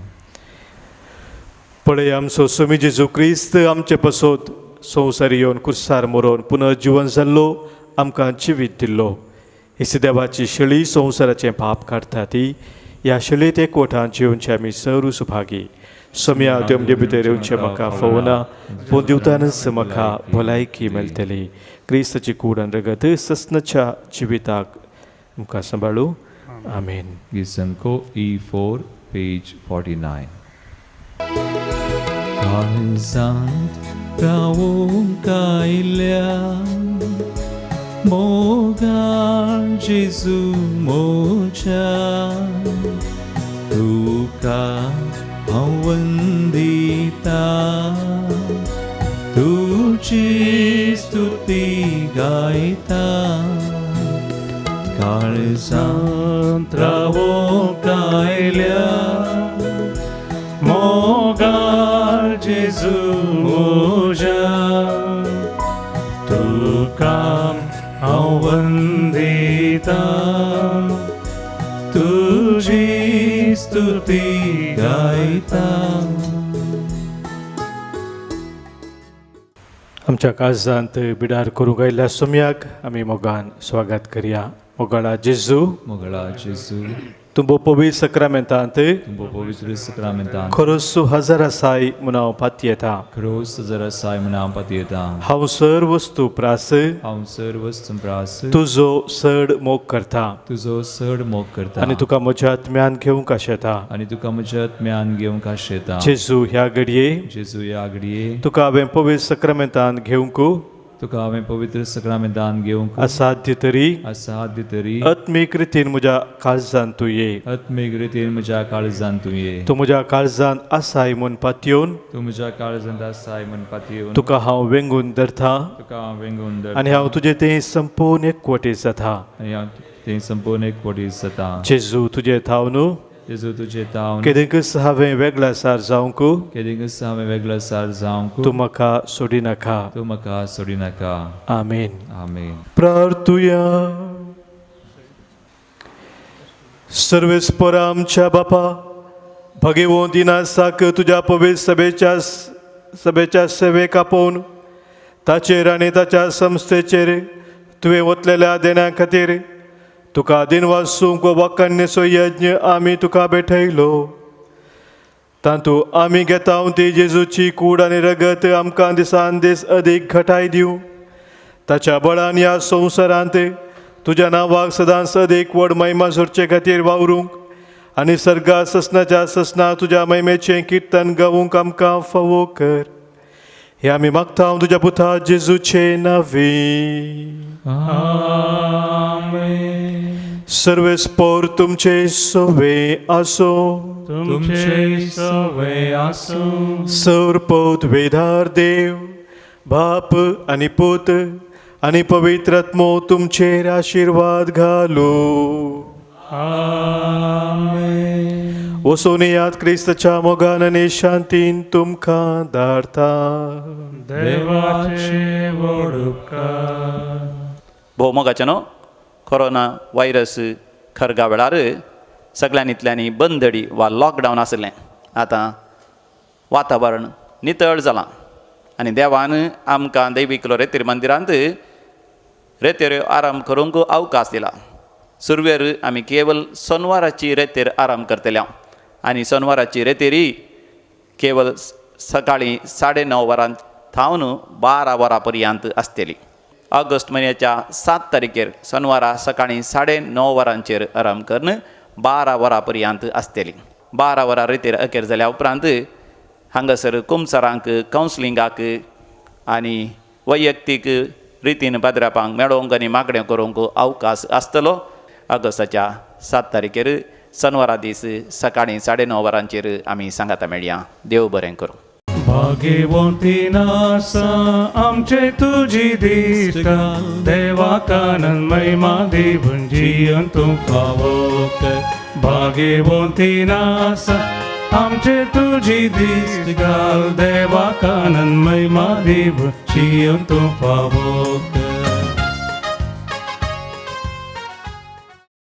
पळय आमचो स्वामी जेजू क्रिस्त आमचे पसोत संवसारी येवन कुर्सार मरोवन पुनर्जिवन जाल्लो आमकां जिवीत दिल्लो. ही देवाची शेळी संवसाराचें पाप काडटा ती ह्या शेळीत एकवटान जिवनचे आमी सर्व सुभागी. सोम्या तुमचे भितर येवचें म्हाका फावना, पूण दिवतानच म्हाका भलायकी मेळटली. क्रिस्ताची कूड आनी रगत ससनाच्या जिविताक आमकां सांबाळू. आमेन. गीत E4 page 49. काळजांत रावूंक आयल्या मोगाळ जेजू मोज्या, तुका हांव वंदिता, तुजी स्तुती गायता. काळजांत रावूंक आयल्या मोगाळ जेजू म्हज्या, तुका हांव वंदिता, तुजी स्तुती गायता. आमच्या काळजांत बिडार करूंक आयिल्ल्या सोम्याक आमी मोगान स्वागत करया. मोगाळा जेजू, मोगळा जेजू, तुमचो पवित्र सक्रामेंतांत तुमचो पवित्र सक्रामेंतांत खरोच हजर आसाय म्हूण हांव पातयेता. खरोच जर आसाय म्हूण हांव पातयेता. हांव सर वस्तू प्रास हांव सर वस्तू प्रास तुजो चड मोग करता, तुजो चड मोग करता, आनी तुका म्हज्या आत्म्यान घेवंक आशेता, आनी तुका म्हज्या आत्म्यान घेवंक आशेता. जेजू ह्या घडये, जेजू ह्या घडये, तुका हांवें पवित्र सक्रामेंतांत घेवंक तुका हांवें पवित्र सक्रामेंतांत घेवंक असाध्य तरी, असाध्य तरी, आत्मीक रितीन म्हज्या काळजांत तूं ये, आत्मीक रितीन म्हज्या काळजांत तूं ये, तूं म्हज्या काळजांत आसाय म्हूण पातयेवन, तूं म्हज्या काळजांत आसाय म्हूण पातयेवन, तुका हांव वेंगून धरता, तुका हांव वेंगून धरता, आनी हांव तुजें तें संपूर्ण एकवटीत जाता, आनी हांव तें संपूर्ण एकवटीत जाता. जेजू तुजें थावन, जेजू तुजें थावन, केदेंकच हांवें वेगळा सार जावंक, केदेंकच हांवें वेगळा सार जावंक, तूं म्हाका सोडिनाका, तूं म्हाका सोडिनाका. आमेन. आमेन. प्रार्थुया. सर्वेस्पर आमच्या बापा, भगेवो दिनासाक तुज्या पवित्र सभेच्या सेवेक आपोवन ताचेर आनी ताच्या संस्थेचेर तुवें वतलेल्या देण्या खातीर तुका दिनवासूंक वाकान्यसो यज्ञ आमी तुका भेटयलो. तातूंत आमी घेता ती जेजूची कूड आनी रगत आमकां दिसान दीस अदीक घटाय दिवं. ताच्या बळान ह्या संवसारांत तुज्या नांवाक सदांच अदीक व्हड महिमा जोडचे खातीर वावरूंक आनी सर्गा ससनाच्या ससना तुज्या महिमेचें किर्तन गावूंक आमकां फावो कर. हे आमी मागता तुज्या पुता जेजूचे नांवी. आमेन. सर्वेस्पर तुमचे सवे आसो, तुमचे सवे आसूं. सर पौत वेधार देव बाप आनी पूत आनी पवित्र आत्मो तुमचेर आशिर्वाद घालू. आमेन. वसोन याद क्रिस्ताच्या मोगान आनी शांतीन तुमकां धाडता. देवाचे व्हड उपकार. भोव मोगाचें न्हू, कोरोना व्हायरस खरगा वेळार सगळ्यांनी बंदडी वा लॉकडावन आसलें. आतां वातावरण नितळ जालां आनी देवान आमकां दैवीक रेतीर मंदिरांत रेतेर आराम करूंक अवकाश दिला. सुरवेर आमी केवल सोनवाराची रेतेर आराम करतले आनी सोनवाराची रेतेरी केवल सकाळीं 9:30 वरां थावन 12 वरां पर्यंत आसतली. ऑगस्ट म्हयन्याच्या 7 तारखेर सोनवारा सकाळीं 9:30 वरांचेर आराम करून 12 वरां पर्यंत आसतली. 12 वरां रेतेर अखेर जाल्या उपरांत हांगासर कुमसारांक कावन्सिलिंगाक आनी वैयक्तीक रितीन पाद्रापांक मेळोवंक आनी मागण्यो करूंक अवकाश आसतलो. ऑगस्टाच्या 7 तारखेर सनवारा दीस सकाळीं 9:30 वरांचेर आमी सांगाता मेळया. देव बरें करूं. भाग्यवंती नासा आमचे तुजी दिश्ट, देवाकानंद महिमा दिवन जियन तूं फावो कर. भाग्यवंती नासा आमचे तुजी दिश्ट घाल, देवाकानंद महिमा दिवन जियन तूं फावो कर.